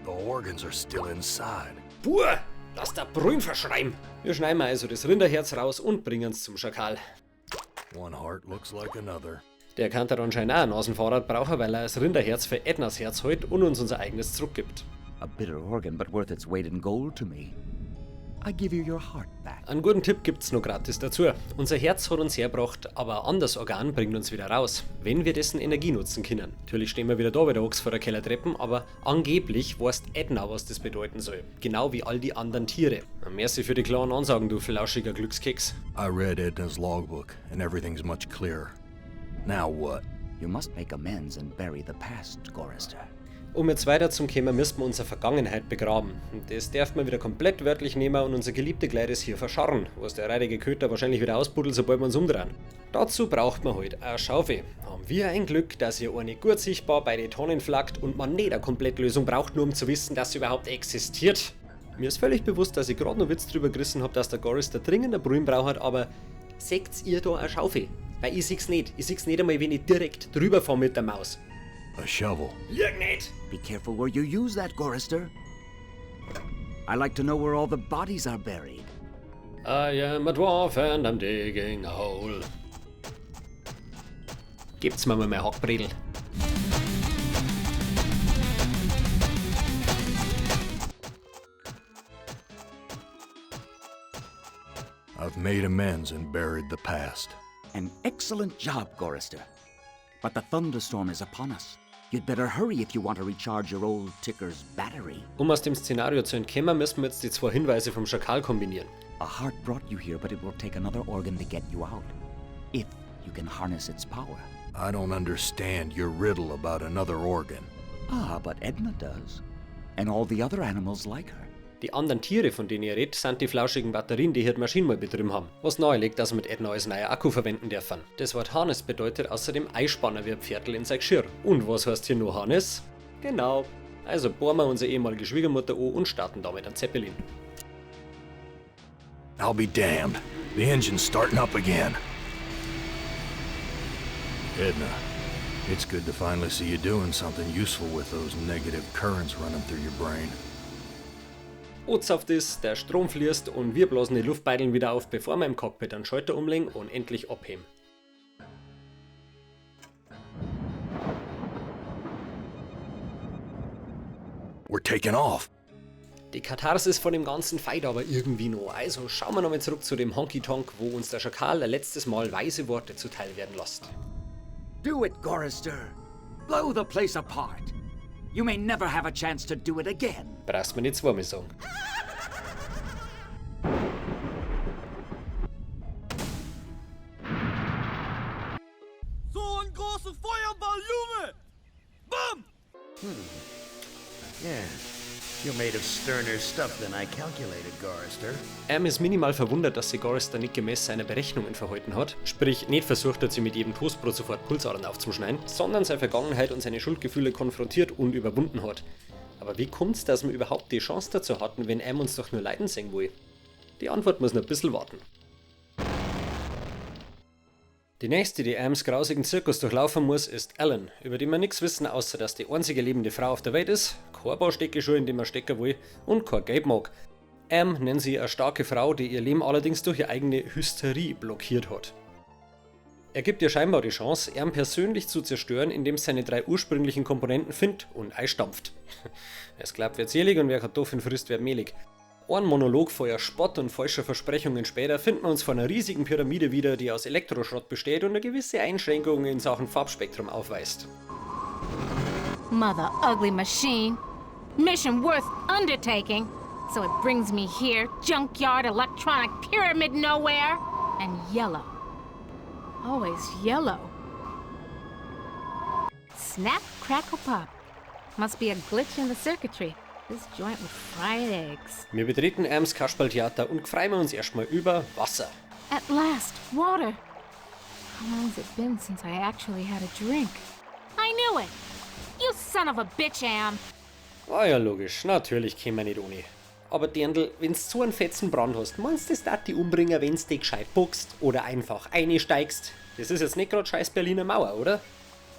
The organs are still inside. Buh, lass der Brünn verschreiben. Wir schneiden also das Rinderherz raus und bringen's zum Schakal. One heart looks like another. Der kann da anscheinend auch ein Nasenfahrrad brauchen, weil er das Rinderherz für Ednas Herz hält und uns unser eigenes zurückgibt. A bitter organ, but worth its weight in gold to me. I give you your heart back. Einen guten Tipp gibt's noch gratis dazu. Unser Herz hat uns hergebracht, aber ein anderes Organ bringt uns wieder raus, wenn wir dessen Energie nutzen können. Natürlich stehen wir wieder da bei der Ochs vor der Kellertreppen, aber angeblich weiß Edna, was das bedeuten soll. Genau wie all die anderen Tiere. Na, merci für die klaren Ansagen, du flauschiger Glückskeks. I read Edna's logbook, and everything's much clearer. Now what? You must make amends and bury the past, Gorrister. Um jetzt weiter zum kommen, müssen wir unsere Vergangenheit begraben. Und das darf man wieder komplett wörtlich nehmen und unser geliebte Gladys hier verscharren, was der reidige Köter wahrscheinlich wieder ausbuddelt, sobald wir uns umdrehen. Dazu braucht man halt eine Schaufel. Haben wir ein Glück, dass hier eine gut sichtbar bei den Tonnen flackt und man nicht eine Komplettlösung braucht, nur um zu wissen, dass sie überhaupt existiert. Mir ist völlig bewusst, dass ich gerade noch Witz drüber gerissen hab, dass der Gorrister dringend eine Brühen braucht, aber seht's ihr da eine Schaufel? Weil ich seh's nicht. Ich seh's nicht einmal, wenn ich direkt drüber fahr mit der Maus. A shovel. Lüg nicht! Be careful where you use that, Gorrister. I like to know where all the bodies are buried. I am a dwarf and I'm digging a hole. Gebt's mir mal mein Hackbredel. I've made amends and buried the past. An excellent job, Gorrister. But the thunderstorm is upon us. You'd better hurry if you want to recharge your old ticker's battery. Um aus dem Szenario zu entkommen, müssen wir jetzt die zwei Hinweise vom Schakal kombinieren. A heart brought you here, but it will take another organ to get you out. If you can harness its power. I don't understand your riddle about another organ. Ah, but Edna does. And all the other animals like her. Die anderen Tiere, von denen ihr redet, sind die flauschigen Batterien, die hier die Maschine mal betrieben haben. Was nahelegt, dass wir mit Edna als neuer Akku verwenden dürfen. Das Wort Harness bedeutet außerdem Eispanner wie ein Pferdl in sein Geschirr. Und was heißt hier nur Harness? Genau. Also bohren wir unsere ehemalige Schwiegermutter an und starten damit einen Zeppelin. I'll be damned. The engine's starting up again. Edna, it's good to finally see you doing something useful with those negative currents running through your brain. Ozapft ist, der Strom fließt und wir blasen die Luftbeideln wieder auf, bevor wir im Cockpit einen Schalter umlegen und endlich abheben. We're taking off. Die Katharsis von dem ganzen Fight aber irgendwie noch. Also schauen wir nochmal zurück zu dem Honky Tonk, wo uns der Schakal ein letztes Mal weise Worte zuteil werden lässt. Do it, Gorrister. Blow the place apart. You may never have a chance to do it again. Brauchst mir nicht zweimal sagen. So ein großer Feuerball, Junge! Bam! Yeah. You're made of sterner stuff than I calculated, Gorrister. Am ist minimal verwundert, dass sich Gorrister nicht gemäß seiner Berechnungen verhalten hat, sprich nicht versucht hat, sich mit jedem Toastbrot sofort Pulsadern aufzuschneiden, sondern seine Vergangenheit und seine Schuldgefühle konfrontiert und überwunden hat. Aber wie kommt's, dass wir überhaupt die Chance dazu hatten, wenn Am uns doch nur leiden sehen will? Die Antwort muss noch ein bisschen warten. Die nächste, die Ams grausigen Zirkus durchlaufen muss, ist Ellen, über die wir nichts wissen, außer dass die einzige lebende Frau auf der Welt ist, kein Paar Steckeschuhe, in dem man stecken will und kein Geld mag. Am nennt sie eine starke Frau, die ihr Leben allerdings durch ihre eigene Hysterie blockiert hat. Er gibt ihr scheinbar die Chance, Am persönlich zu zerstören, indem es seine drei ursprünglichen Komponenten findet und einstampft. Es glaubt, wird selig und wer Kartoffeln frisst, wird mehlig. Ein Monolog voller Spott und falscher Versprechungen später finden wir uns vor einer riesigen Pyramide wieder, die aus Elektroschrott besteht und eine gewisse Einschränkung in Sachen Farbspektrum aufweist. Mother ugly machine. Mission worth undertaking. So it brings me here, junkyard electronic pyramid nowhere, and yellow. Always yellow. Snap, crackle, pop. Must be a glitch in the circuitry. This joint with fried eggs. Wir betreten Ams Kasperltheater und freuen uns erstmal über Wasser. At last, water. How long's it been since I actually had a drink? I knew it! You son of a bitch, Am! War ja logisch, natürlich kämen wir nicht ohne. Aber Dirndl, wenn's so einen fetzen Brand hast, meinst du, das darf die umbringen, wenn's dich gescheit boxt oder einfach einsteigst? Das ist jetzt nicht grad scheiß Berliner Mauer, oder?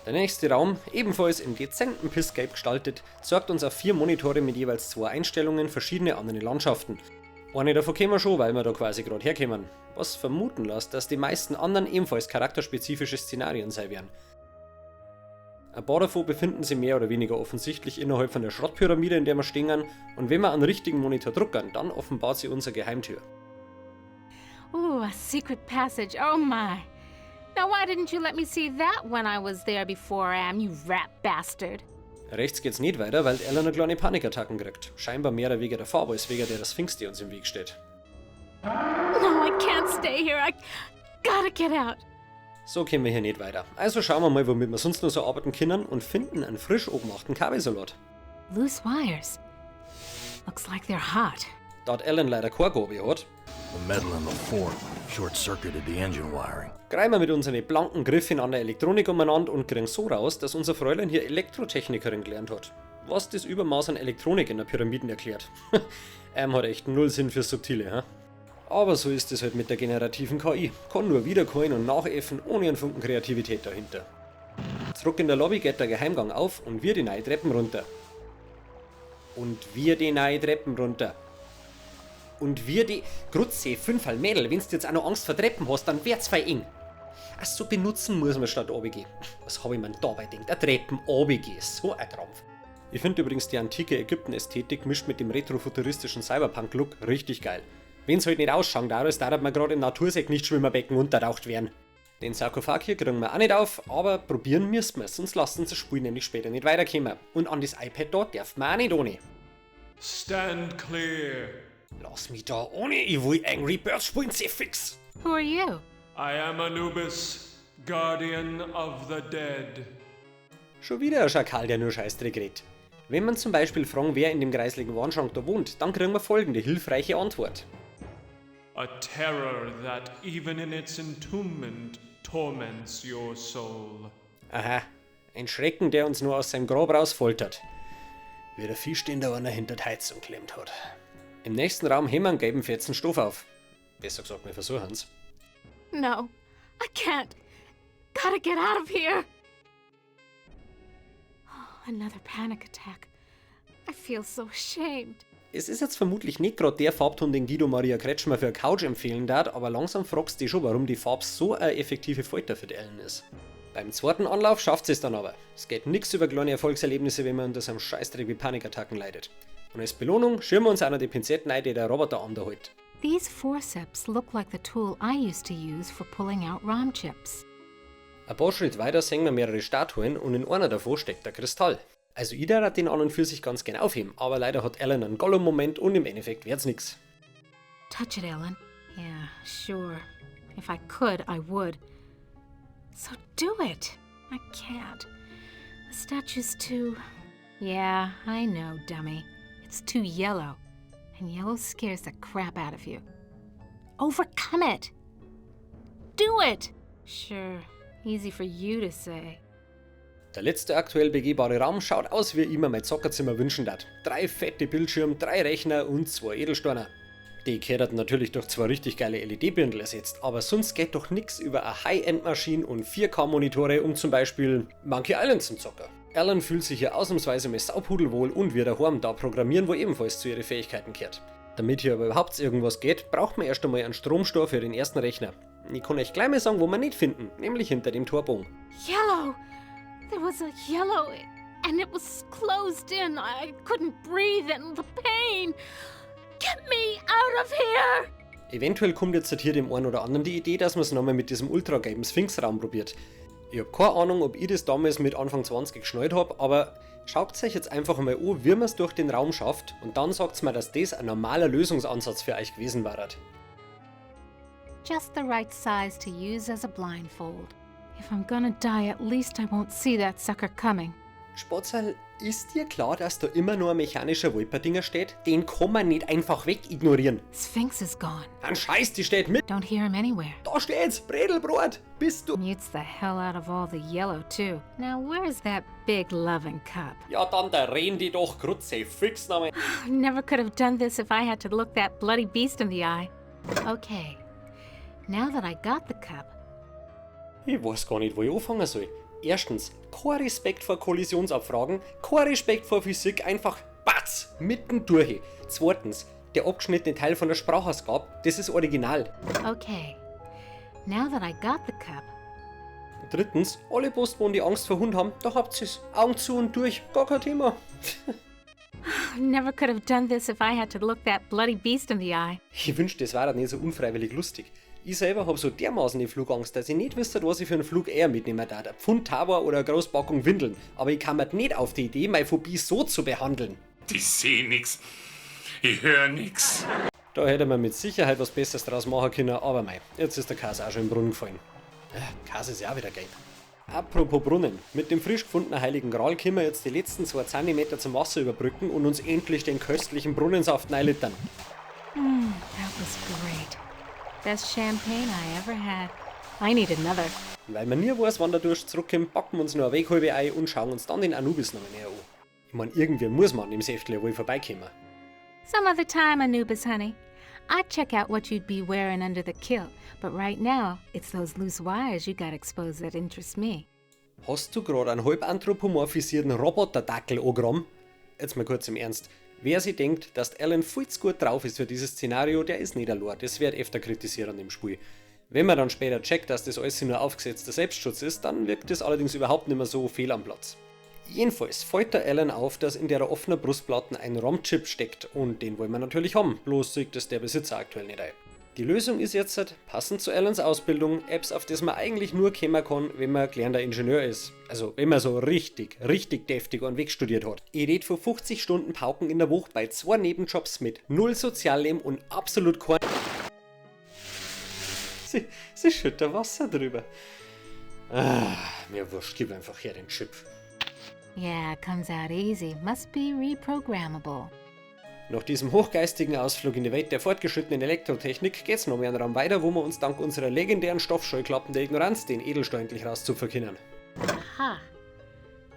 Der nächste Raum, ebenfalls im dezenten Pissgelb gestaltet, zeigt uns auf 4 Monitore mit jeweils 2 Einstellungen verschiedene andere Landschaften. Eine davon kennen wir schon, weil wir da quasi grad herkommen. Was vermuten lässt, dass die meisten anderen ebenfalls charakterspezifische Szenarien sein werden. Ein paar davon befinden sich mehr oder weniger offensichtlich innerhalb von der Schrottpyramide, in der wir stehen, und wenn wir einen richtigen Monitor drucken, dann offenbart sich unsere Geheimtür. Ooh, a secret passage, oh my. Now why didn't you let me see that when I was there before, Am, you rat bastard? Rechts geht's nicht weiter, weil Ellen eine kleine Panikattacken kriegt. Scheinbar mehr oder weniger der Farbe als wegen der Sphinx, die uns im Weg steht. No, I can't stay here. I gotta get out. So kommen wir hier nicht weiter. Also schauen wir mal, womit wir sonst noch so arbeiten können und finden einen frisch angemachten Kabelsalat. Loose wires. Looks like they're hot. Da Ellen leider keine Gabe hat, The metal in the fork short-circuited the engine wiring. greifen wir mit unseren blanken Griffen an der Elektronik umeinander und kriegen so raus, dass unser Fräulein hier Elektrotechnikerin gelernt hat. Was das Übermaß an Elektronik in der Pyramiden erklärt. Hat echt null Sinn fürs Subtile, hä? Aber so ist es halt mit der generativen KI. Kann nur wiederkäuen und nachäffen, ohne einen Funken Kreativität dahinter. Zurück in der Lobby geht der Geheimgang auf und wir die neue Treppen runter. Und wir die neue Treppen runter. Und wir die... Grutze, fünfmal Mädel, wenn's du jetzt auch noch Angst vor Treppen hast, dann wird's fei eng. Ach so, benutzen muss man statt runtergehen. Was hab ich mir denn dabei gedacht? Eine Treppen runtergehen, so ein Krampf. Ich find übrigens die antike Ägypten-Ästhetik mischt mit dem retrofuturistischen Cyberpunk-Look richtig geil. Wenn's halt nicht ausschauen darf, als darf man grad im Natursekt nicht Schwimmerbecken untertaucht werden. Den Sarkophag hier kriegen wir auch nicht auf, aber probieren müssen wir, sonst lasst uns das Spiel nämlich später nicht weiterkommen. Und an das iPad da darf man auch nicht ohne. Stand clear. Lass mich da ohne, ich will Angry Birds spielen, sehr fix. Who are you? I am Anubis, Guardian of the Dead. Schon wieder ein Schakal, der nur Scheißdreck redet. Wenn man zum Beispiel fragen, wer in dem kreisligen Wandschrank da wohnt, dann kriegen wir folgende hilfreiche Antwort. A terror that even in its entombment torments your soul. Aha, ein Schrecken, der uns nur aus seinem Grab rausfoltert. Wie der Fisch, den da einer hinter die Heizung klemmt hat. Im nächsten Raum heben wir einen gelben fetzen Stoff auf. Besser gesagt, wir versuchen's. No, I can't. Gotta get out of here. Oh, another panic attack. I feel so ashamed. Es ist jetzt vermutlich nicht grad der Farbton, den Guido Maria Kretschmer für eine Couch empfehlen darf, aber langsam fragst du dich schon, warum die Farbe so eine effektive Folter für die Ellen ist. Beim zweiten Anlauf schafft sie es dann aber. Es geht nix über kleine Erfolgserlebnisse, wenn man unter so einem Scheißdreck wie Panikattacken leidet. Und als Belohnung schirmen wir uns auch noch die Pinzetten ein, die der Roboterarm da hält. These forceps look like the tool I used to use for pulling out ROM chips. Ein paar Schritt weiter sehen wir mehrere Statuen und in einer davon steckt der Kristall. Also ich darf den an und für sich ganz gern aufheben, aber leider hat Ellen einen Gollum-Moment und im Endeffekt wird's nix. Touch it, Ellen. Yeah, sure. If I could, I would. So do it. I can't. The statue's too... Yeah, I know, dummy. It's too yellow. And yellow scares the crap out of you. Overcome it! Do it! Sure, easy for you to say. Der letzte aktuell begehbare Raum schaut aus, wie ich mir mein Zockerzimmer wünschen darf. 3 fette Bildschirme, 3 Rechner und 2 Edelsteine. Die gehört natürlich durch 2 richtig geile L E D-Birndl ersetzt, aber sonst geht doch nix über eine High-End-Maschine und 4K-Monitore, um zum Beispiel Monkey Island zum Zocken. Ellen fühlt sich hier ausnahmsweise mal saupudelwohl und wir daheim da programmieren, wo ebenfalls zu ihren Fähigkeiten gehört. Damit hier aber überhaupt irgendwas geht, braucht man erst einmal einen Stromstor für den ersten Rechner. Ich kann euch gleich mal sagen, wo wir nicht finden, nämlich hinter dem Torbogen. Yellow! There was a yellow and it was closed in. I couldn't breathe and the pain. Get me out of here! Eventuell kommt jetzt hier dem einen oder anderen die Idee, dass man's nochmal mit diesem ultragelben Sphinx-Raum probiert. Ich hab keine Ahnung, ob ich das damals mit Anfang 20 geschnallt hab, aber schaut euch jetzt einfach mal an, wie man's durch den Raum schafft und dann sagt's mir, dass das ein normaler Lösungsansatz für euch gewesen war. Just the right size to use as a blindfold. If I'm gonna die, at least I won't see that sucker coming. Spotzeil, Ist dir klar, dass da immer nur ein mechanischer Wolperdinger steht? Den kann man nicht einfach wegignorieren. Sphinx is gone. Dann scheiß, die steht mit. Don't hear him anywhere. Da steht's, Bredelbrot. Bist du. Mutes the hell out of all the yellow, too. Now, where's that big loving cup? Ja, dann da renn die doch Kruzifix nochmal. Never could have done this if I had to look that bloody beast in the eye. Okay. Now that I got the cup, Ich weiß gar nicht, wo ich anfangen soll. Erstens, kein Respekt vor Kollisionsabfragen, kein Respekt vor Physik, einfach batz, mitten durch. Zweitens, der abgeschnittene Teil von der Sprachausgabe, das ist original. Okay. Now that I got the cup, Drittens, alle Postboten, die Angst vor Hund haben, da habt ihr's. Augen zu und durch, gar kein Thema. Never could have done this if I had to look that bloody beast in the eye. Ich wünschte, es wäre nicht so unfreiwillig lustig. Ich selber hab so dermaßen die Flugangst, dass ich nicht wüsste, was ich für einen Flug eher mitnehmen darf. Ein Pfund Tabor oder eine Großpackung Windeln. Aber ich kam halt nicht auf die Idee, meine Phobie so zu behandeln. Ich seh nix. Ich hör nix. Da hätte man mit Sicherheit was Besseres draus machen können, aber mei, jetzt ist der Käse auch schon im Brunnen gefallen. Ja, Käse ist ja auch wieder gelb. Apropos Brunnen, mit dem frisch gefundenen Heiligen Gral können wir jetzt die letzten 2 Zentimeter zum Wasser überbrücken und uns endlich den köstlichen Brunnensaft neilittern. That was great. Best champagne I ever had. I need another. Und weil man nie weiß, wann der Durst zurückkommt, packen wir uns noch eine Weghalbe ein und schauen uns dann den Anubis noch näher an. Ich mein, irgendwie muss man an dem Säftle wohl vorbeikommen. Some other time, Anubis, honey. I'd check out what you'd be wearing under the kilt, but right now, it's those loose wires you got exposed that interest me. Hast du gerade einen halb anthropomorphisierten Roboterdackel angerammt? Jetzt mal kurz im Ernst. Wer sich denkt, dass Ellen viel zu gut drauf ist für dieses Szenario, der ist nicht allein. Das wird öfter kritisiert an dem Spiel. Wenn man dann später checkt, dass das alles nur aufgesetzter Selbstschutz ist, dann wirkt das allerdings überhaupt nicht mehr so fehl am Platz. Jedenfalls fällt der Ellen auf, dass in der offenen Brustplatte ein ROM-Chip steckt und den wollen wir natürlich haben, bloß sieht das der Besitzer aktuell nicht ein. Die Lösung ist jetzt, passend zu Ellens Ausbildung, Apps, auf das man eigentlich nur kommen kann, wenn man gelernter Ingenieur ist. Also wenn man so richtig, richtig deftig und weg studiert hat. Ich red von 50 Stunden Pauken in der Woche bei 2 Nebenjobs mit 0 Sozialleben und absolut kein... Sie schüttet Wasser drüber. Ah, mir wurscht, gib einfach her den Chip. Yeah, comes out easy. Must be reprogrammable. Nach diesem hochgeistigen Ausflug in die Welt der fortgeschrittenen Elektrotechnik geht's noch mehr einen Raum weiter, wo wir uns dank unserer legendären Stoffscheuklappen der Ignoranz den Edelstahl endlich rauszupfen können. Aha.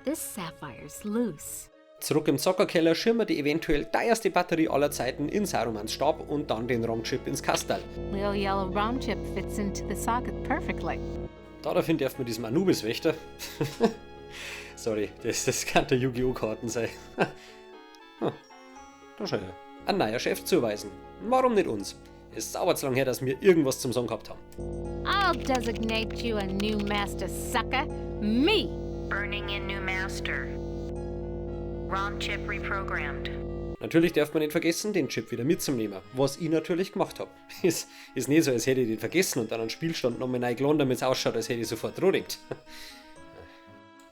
This sapphire's loose. Zurück im Zockerkeller schirmen wir die eventuell teuerste Batterie aller Zeiten in Sarumans Stab und dann den ROM-Chip ins Kastal. Little yellow ROM chip fits into the socket perfectly. Daraufhin darf man diesem Anubis-Wächter... Sorry, das kann der Yu-Gi-Oh! Karten sein. Da schau her. Ein neuer Chef zuweisen. Warum nicht uns? Es ist sauber zu lang her, dass wir irgendwas zum Sagen gehabt haben. I'll designate you a new master, sucker. Me! Burning in new master. ROM chip reprogrammed. Natürlich darf man nicht vergessen, den Chip wieder mitzunehmen, was ich natürlich gemacht hab. Ist nicht so, als hätte ich den vergessen und dann einen Spielstand nochmal neu geladen, damit's ausschaut, als hätte ich sofort dran gedacht.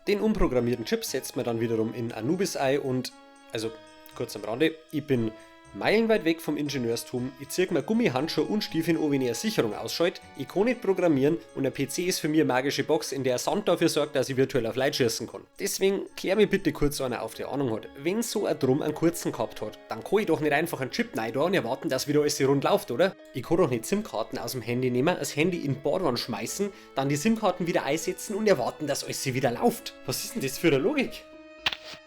Den umprogrammierten Chip setzt man dann wiederum in Anubis ein und, also kurz am Rande, ich bin meilenweit weg vom Ingenieurstum, ich zieh mir Gummihandschuhe und Stiefel an, wenn ich eine Sicherung ausschalte, ich kann nicht programmieren und ein PC ist für mich eine magische Box, in der Sand dafür sorgt, dass ich virtuell auf Leute schießen kann. Deswegen klär mir bitte kurz einer auf, der Ahnung hat. Wenn so ein Drum einen kurzen gehabt hat, dann kann ich doch nicht einfach einen Chip rein da und erwarten, dass wieder alles rund läuft, oder? Ich kann doch nicht SIM-Karten aus dem Handy nehmen, das Handy in die Badwanne schmeißen, dann die SIM-Karten wieder einsetzen und erwarten, dass alles wieder läuft. Was ist denn das für eine Logik?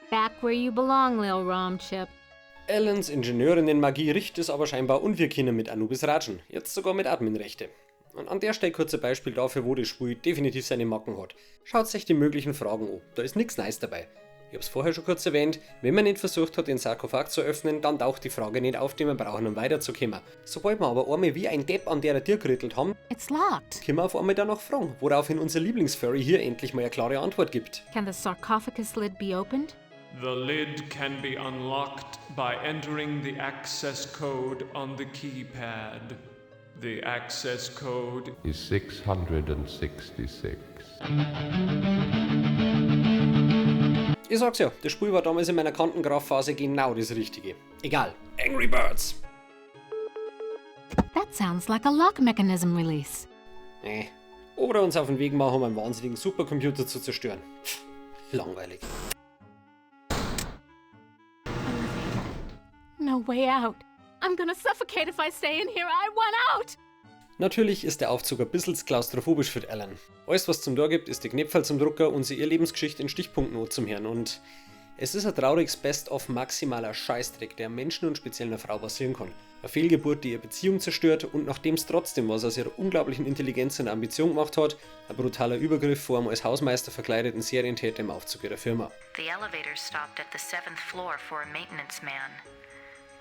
Back where you belong, lil ROM chip. Ellens Ingenieurinnen-Magie richtet es aber scheinbar und wir können mit Anubis ratschen, jetzt sogar mit Adminrechte. Und an der Stelle kurz ein Beispiel dafür, wo das Spiel definitiv seine Macken hat. Schaut sich die möglichen Fragen an, da ist nix Nice dabei. Ich hab's vorher schon kurz erwähnt, wenn man nicht versucht hat, den Sarkophag zu öffnen, dann taucht die Frage nicht auf, die wir brauchen, um weiterzukommen. Sobald wir aber einmal wie ein Depp an der Tür gerüttelt haben, It's locked. können wir auf einmal danach fragen, woraufhin unser Lieblingsfurry hier endlich mal eine klare Antwort gibt. Can the sarcophagus lid be opened? The lid can be unlocked by entering the access code on the keypad. The access code is 666. Ich sag's ja, das Spiel war damals in meiner Kantengrafphase genau das Richtige. Egal, Angry Birds! That sounds like a lock mechanism release. Oder uns auf den Weg machen, um einen wahnsinnigen Supercomputer zu zerstören. Pff, langweilig. way out. I'm gonna suffocate if I stay in here. I want out! Natürlich ist der Aufzug ein bisschen klaustrophobisch für Ellen. Alles, was zum Tor gibt, ist die Knöpferl zum Drucker und sie ihr Lebensgeschichte in Stichpunkten zum Hören. Und es ist ein trauriges Best-of maximaler Scheißdreck, der Menschen und speziell einer Frau passieren kann. Eine Fehlgeburt, die ihre Beziehung zerstört und nachdem es trotzdem was aus ihrer unglaublichen Intelligenz und Ambition gemacht hat, ein brutaler Übergriff vor einem als Hausmeister verkleideten Serientäter im Aufzug ihrer Firma. The elevator stopped at the seventh floor for a maintenance man.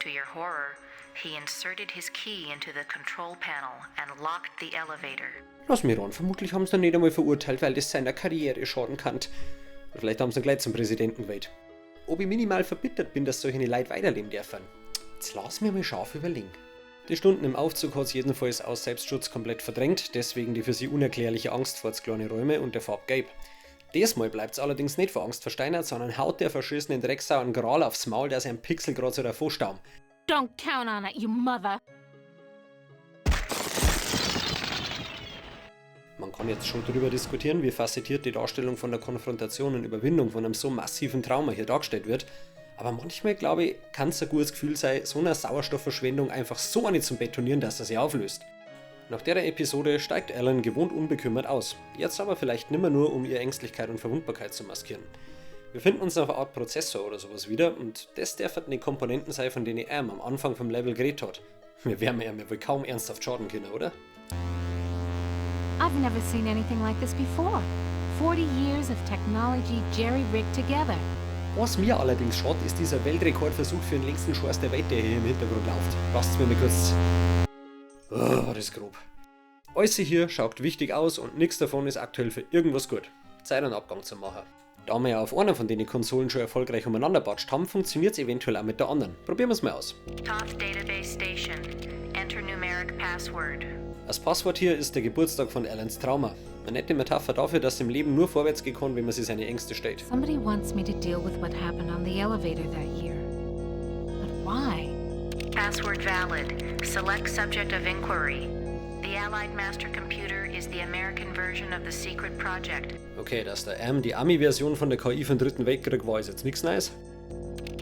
To your horror, he inserted his key into the control panel and locked the elevator. Lass mich ran, vermutlich haben sie ihn nicht einmal verurteilt, weil das seiner Karriere schaden kann. Oder vielleicht haben sie ihn gleich zum Präsidenten gewählt. Ob ich minimal verbittert bin, dass solche Leute weiterleben dürfen? Jetzt lass mir mal scharf überlegen. Die Stunden im Aufzug hat sie jedenfalls aus Selbstschutz komplett verdrängt, deswegen die für sie unerklärliche Angst vor kleine Räume und der Farbe Gelb. Diesmal bleibt's allerdings nicht vor Angst versteinert, sondern haut der verschissenen Drecksau einen Gral aufs Maul, dass er einen Pixel grad so davor staumt. Don't count on it, you mother! Man kann jetzt schon darüber diskutieren, wie facettiert die Darstellung von der Konfrontation und Überwindung von einem so massiven Trauma hier dargestellt wird. Aber manchmal, glaube ich, kann es ein gutes Gefühl sein, so eine Sauerstoffverschwendung einfach so eine zum Betonieren, dass er sie auflöst. Nach der Episode steigt Ellen gewohnt unbekümmert aus. Jetzt aber vielleicht nimmer nur, um ihre Ängstlichkeit und Verwundbarkeit zu maskieren. Wir finden uns auf einer Art Prozessor oder sowas wieder und das dürften die Komponenten sein, von denen Am am Anfang vom Level geredet hat. Wir werden ja wohl kaum ernsthaft schaden können, oder? I've never seen anything like this before. 40 years of technology jerry-rigged together. Was mir allerdings schaut, ist dieser Weltrekordversuch für den längsten Scheiß der Welt, der hier im Hintergrund läuft. Lasst's mir mal kurz. Oh, das ist grob. Alles hier schaut wichtig aus und nichts davon ist aktuell für irgendwas gut. Zeit, einen Abgang zu machen. Da wir ja auf einer von den Konsolen schon erfolgreich umeinander batscht haben, funktioniert's eventuell auch mit der anderen. Probieren wir's mal aus. Toth Database Station. Enter numeric password. Das Passwort hier ist der Geburtstag von Ellens Trauma. Eine nette Metapher dafür, dass im Leben nur vorwärts gehen kann, wenn man sich seine Ängste stellt. Somebody wants me to deal with what happened on the elevator that year. But why? Password valid. Select subject of inquiry. The Allied Master Computer is the American version of the secret project. Okay, dass der Am die Ami-Version von der KI vom Dritten Weltkrieg war, ist jetzt nichts Neues.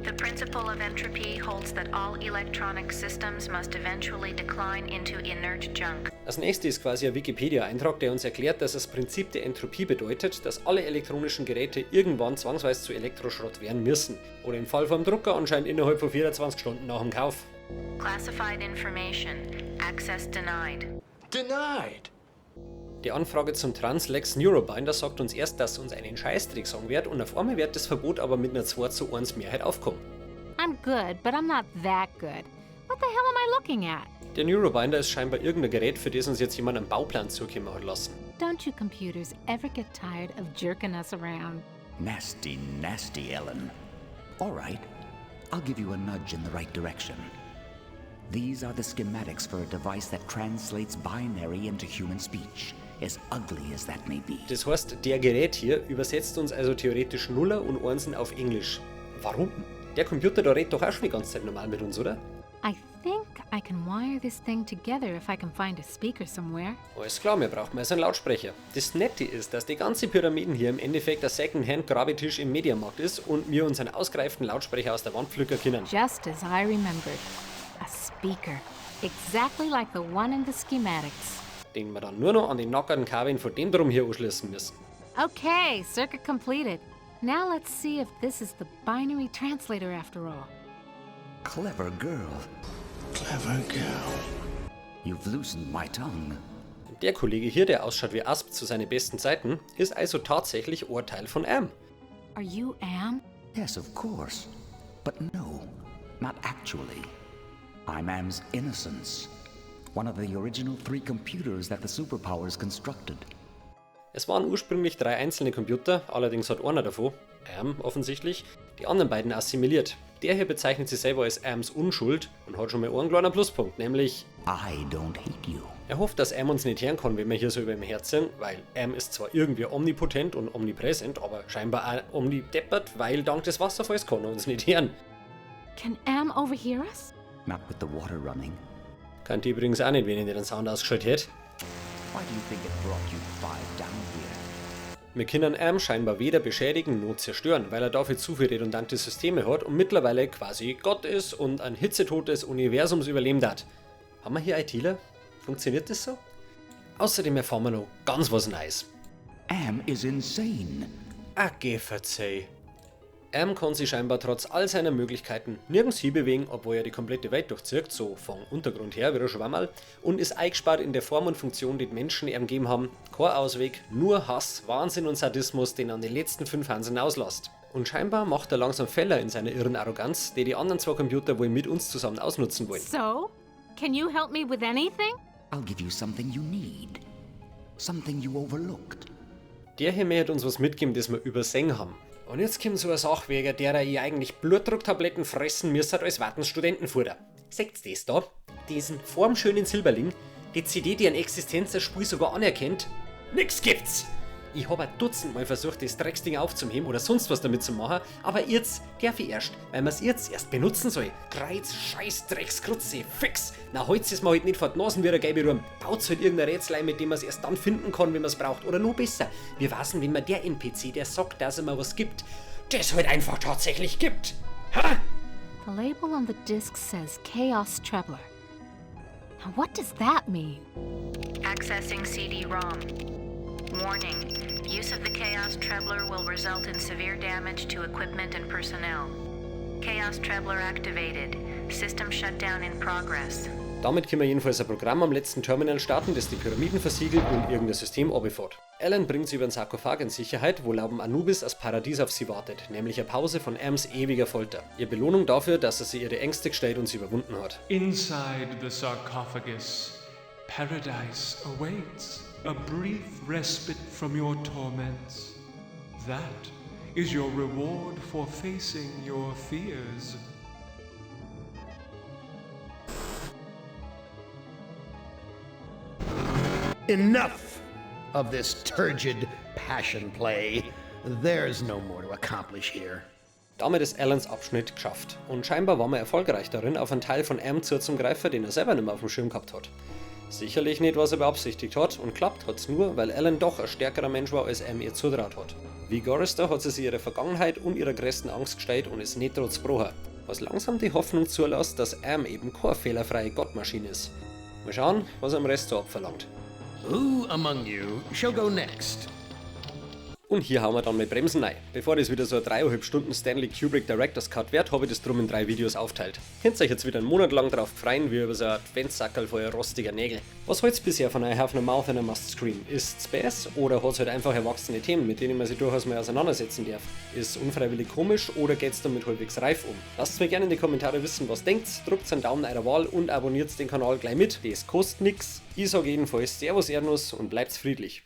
The principle of entropy holds that all electronic systems must eventually decline into inert junk. Das nächste ist quasi ein Wikipedia-Eintrag, der uns erklärt, dass das Prinzip der Entropie bedeutet, dass alle elektronischen Geräte irgendwann zwangsweise zu Elektroschrott werden müssen. Oder im Fall vom Drucker anscheinend innerhalb von 24 Stunden nach dem Kauf. Classified information. Access denied. Denied. Die Anfrage zum Translex Neurobinder sagt uns erst, dass uns einen Scheißdreck sagen wird und auf einmal wird das Verbot aber mit einer 2:1 Mehrheit aufkommen. I'm good, but I'm not that good. What the hell am I looking at? Der Neurobinder ist scheinbar irgendein Gerät, für das uns jetzt jemand einen Bauplan zukommen hat lassen. Don't you computers ever get tired of jerking us around? Nasty, nasty Ellen. All right, I'll give you a nudge in the right direction. These are the schematics for a device that translates binary into human speech, as ugly as that may be. Das heißt, der Gerät hier übersetzt uns also theoretisch Nuller und Einsen auf Englisch. Warum? Der Computer da redet doch auch schon die ganze Zeit normal mit uns, oder? I think I can wire this thing together if I can find a speaker somewhere. Alles klar, wir brauchen also einen Lautsprecher. Das Nette ist, dass die ganze Pyramiden hier im Endeffekt der Second-Hand-Grabitisch im Mediamarkt ist und wir uns einen ausgereiften Lautsprecher aus der Wand pflücken können. Just as I remembered. A speaker. Exactly like the one in the schematics. Den wir dann nur noch an den nackerten Kabeln von dem drum hier anschließen müssen. Okay, circuit completed. Now let's see if this is the binary translator after all. Clever girl. Clever girl. You've loosened my tongue. Der Kollege hier, der ausschaut wie Asp zu seinen besten Zeiten, ist also tatsächlich a Teil von Am. Are you Am? Yes, of course. But no, not actually. I'm Am's innocence. One of the original 3 computers that the superpowers constructed. Es waren ursprünglich 3 einzelne Computer, allerdings hat einer davon, Am offensichtlich, die anderen beiden assimiliert. Der hier bezeichnet sich selber als Ams Unschuld und hat schon mal einen kleinen Pluspunkt, nämlich I don't hate you. Er hofft, dass Am uns nicht hören kann, wenn wir hier so über ihm herziehen, weil Am ist zwar irgendwie omnipotent und omnipräsent, aber scheinbar auch omnideppert, weil dank des Wasserfalls kann er uns nicht hören. Can Am overhear us? Not with the water running. Kann die übrigens auch nicht, wenn ich den Sound ausgeschaltet hätte. Why do you think it brought you 5 down here? Wir können Am scheinbar weder beschädigen noch zerstören, weil er dafür zu viel redundante Systeme hat und mittlerweile quasi Gott ist und ein Hitzetod des Universums überlebt hat. Haben wir hier ITler? Funktioniert das so? Außerdem erfahren wir noch ganz was Neues. Am is insane. Ah, geh, verzeih. Am kann sich scheinbar trotz all seiner Möglichkeiten nirgends hinbewegen, obwohl er die komplette Welt durchzirkt, so von Untergrund her, wie der Schwammerl, und ist eingespart in der Form und Funktion, die die Menschen ihm gegeben haben. Kein Ausweg, nur Hass, Wahnsinn und Sadismus, den er an den letzten 5 Hanseln auslässt. Und scheinbar macht er langsam Fehler in seiner irren Arroganz, die die anderen 2 Computer wohl mit uns zusammen ausnutzen wollen. So? Can you help me with anything? I'll give you something you need. Something you overlooked. Der hier möchte uns was mitgeben, das wir übersehen haben. Und jetzt kommt so eine Sache, wegen der ich eigentlich Blutdrucktabletten fressen müsste als wartens Studentenfutter. Seht's das da? Diesen formschönen Silberling, die CD, die an Existenz das Spiel sogar anerkennt? Nix gibt's! Ich hab ein Dutzend Mal versucht, das Drecksding aufzuheben oder sonst was damit zu machen, aber jetzt darf ich erst, weil man's jetzt erst benutzen soll. Kreuz, Scheiß, Dreckskrutze, fix! Na, holt's es mir halt nicht vor die Nasen wie der gelbe Wurm. Baut's halt irgendein Rätsel ein, mit dem man's erst dann finden kann, wenn man's braucht. Oder noch besser, wir wissen, wenn man der NPC, der sagt, dass er mir was gibt, das halt einfach tatsächlich gibt. Ha? The label on the disc says Chaos Trebler. Now what does that mean? Accessing CD-ROM. Warning, use of the Chaos Trebler will result in severe damage to equipment and personnel. Chaos Trebler activated. System shutdown in progress. Damit können wir jedenfalls ein Programm am letzten Terminal starten, das die Pyramiden versiegelt und irgendein System runterfährt. Alan bringt sie über den Sarkophag in Sicherheit, wo laut Anubis das Paradies auf sie wartet, nämlich eine Pause von Ams ewiger Folter. Ihre Belohnung dafür, dass er sie ihre Ängste gestellt und sie überwunden hat. Inside the sarcophagus, paradise awaits. A brief respite from your torments. That is your reward for facing your fears. Enough of this turgid passion play. There's no more to accomplish here. Damit ist Alans Abschnitt geschafft. Und scheinbar war man erfolgreich darin, auf einen Teil von Am zuzugreifen, den er selber nicht mehr auf dem Schirm gehabt hat. Sicherlich nicht, was er beabsichtigt hat, und klappt hat's nur, weil Alan doch ein stärkerer Mensch war, als Am ihr zutraut hat. Wie Gorrister hat sie sich ihrer Vergangenheit und ihrer größten Angst gestellt und ist nicht trotz gebrochen. Was langsam die Hoffnung zulässt, dass Am eben keine fehlerfreie Gottmaschine ist. Mal schauen, was er am Rest so abverlangt. Who among you shall go next? Und hier hauen wir dann mit Bremsen rein. Bevor das wieder so ein 3,5 Stunden Stanley Kubrick Director's Cut wird, habe ich das drum in 3 Videos aufteilt. Könnt ihr euch jetzt wieder einen Monat lang drauf freuen, wie über so ein Adventssackerl voller rostiger Nägel. Was halt's bisher von I Have No Mouth and I Must Scream? Ist's Spaß oder hat's halt einfach erwachsene Themen, mit denen man sich durchaus mal auseinandersetzen darf? Ist's unfreiwillig komisch oder geht's damit halbwegs reif um? Lasst's mir gerne in die Kommentare wissen, was denkt's, drückt einen Daumen eurer Wahl und abonniert den Kanal gleich mit. Das kostet nix. Ich sag jedenfalls Servus Erdnuss und bleibt's friedlich.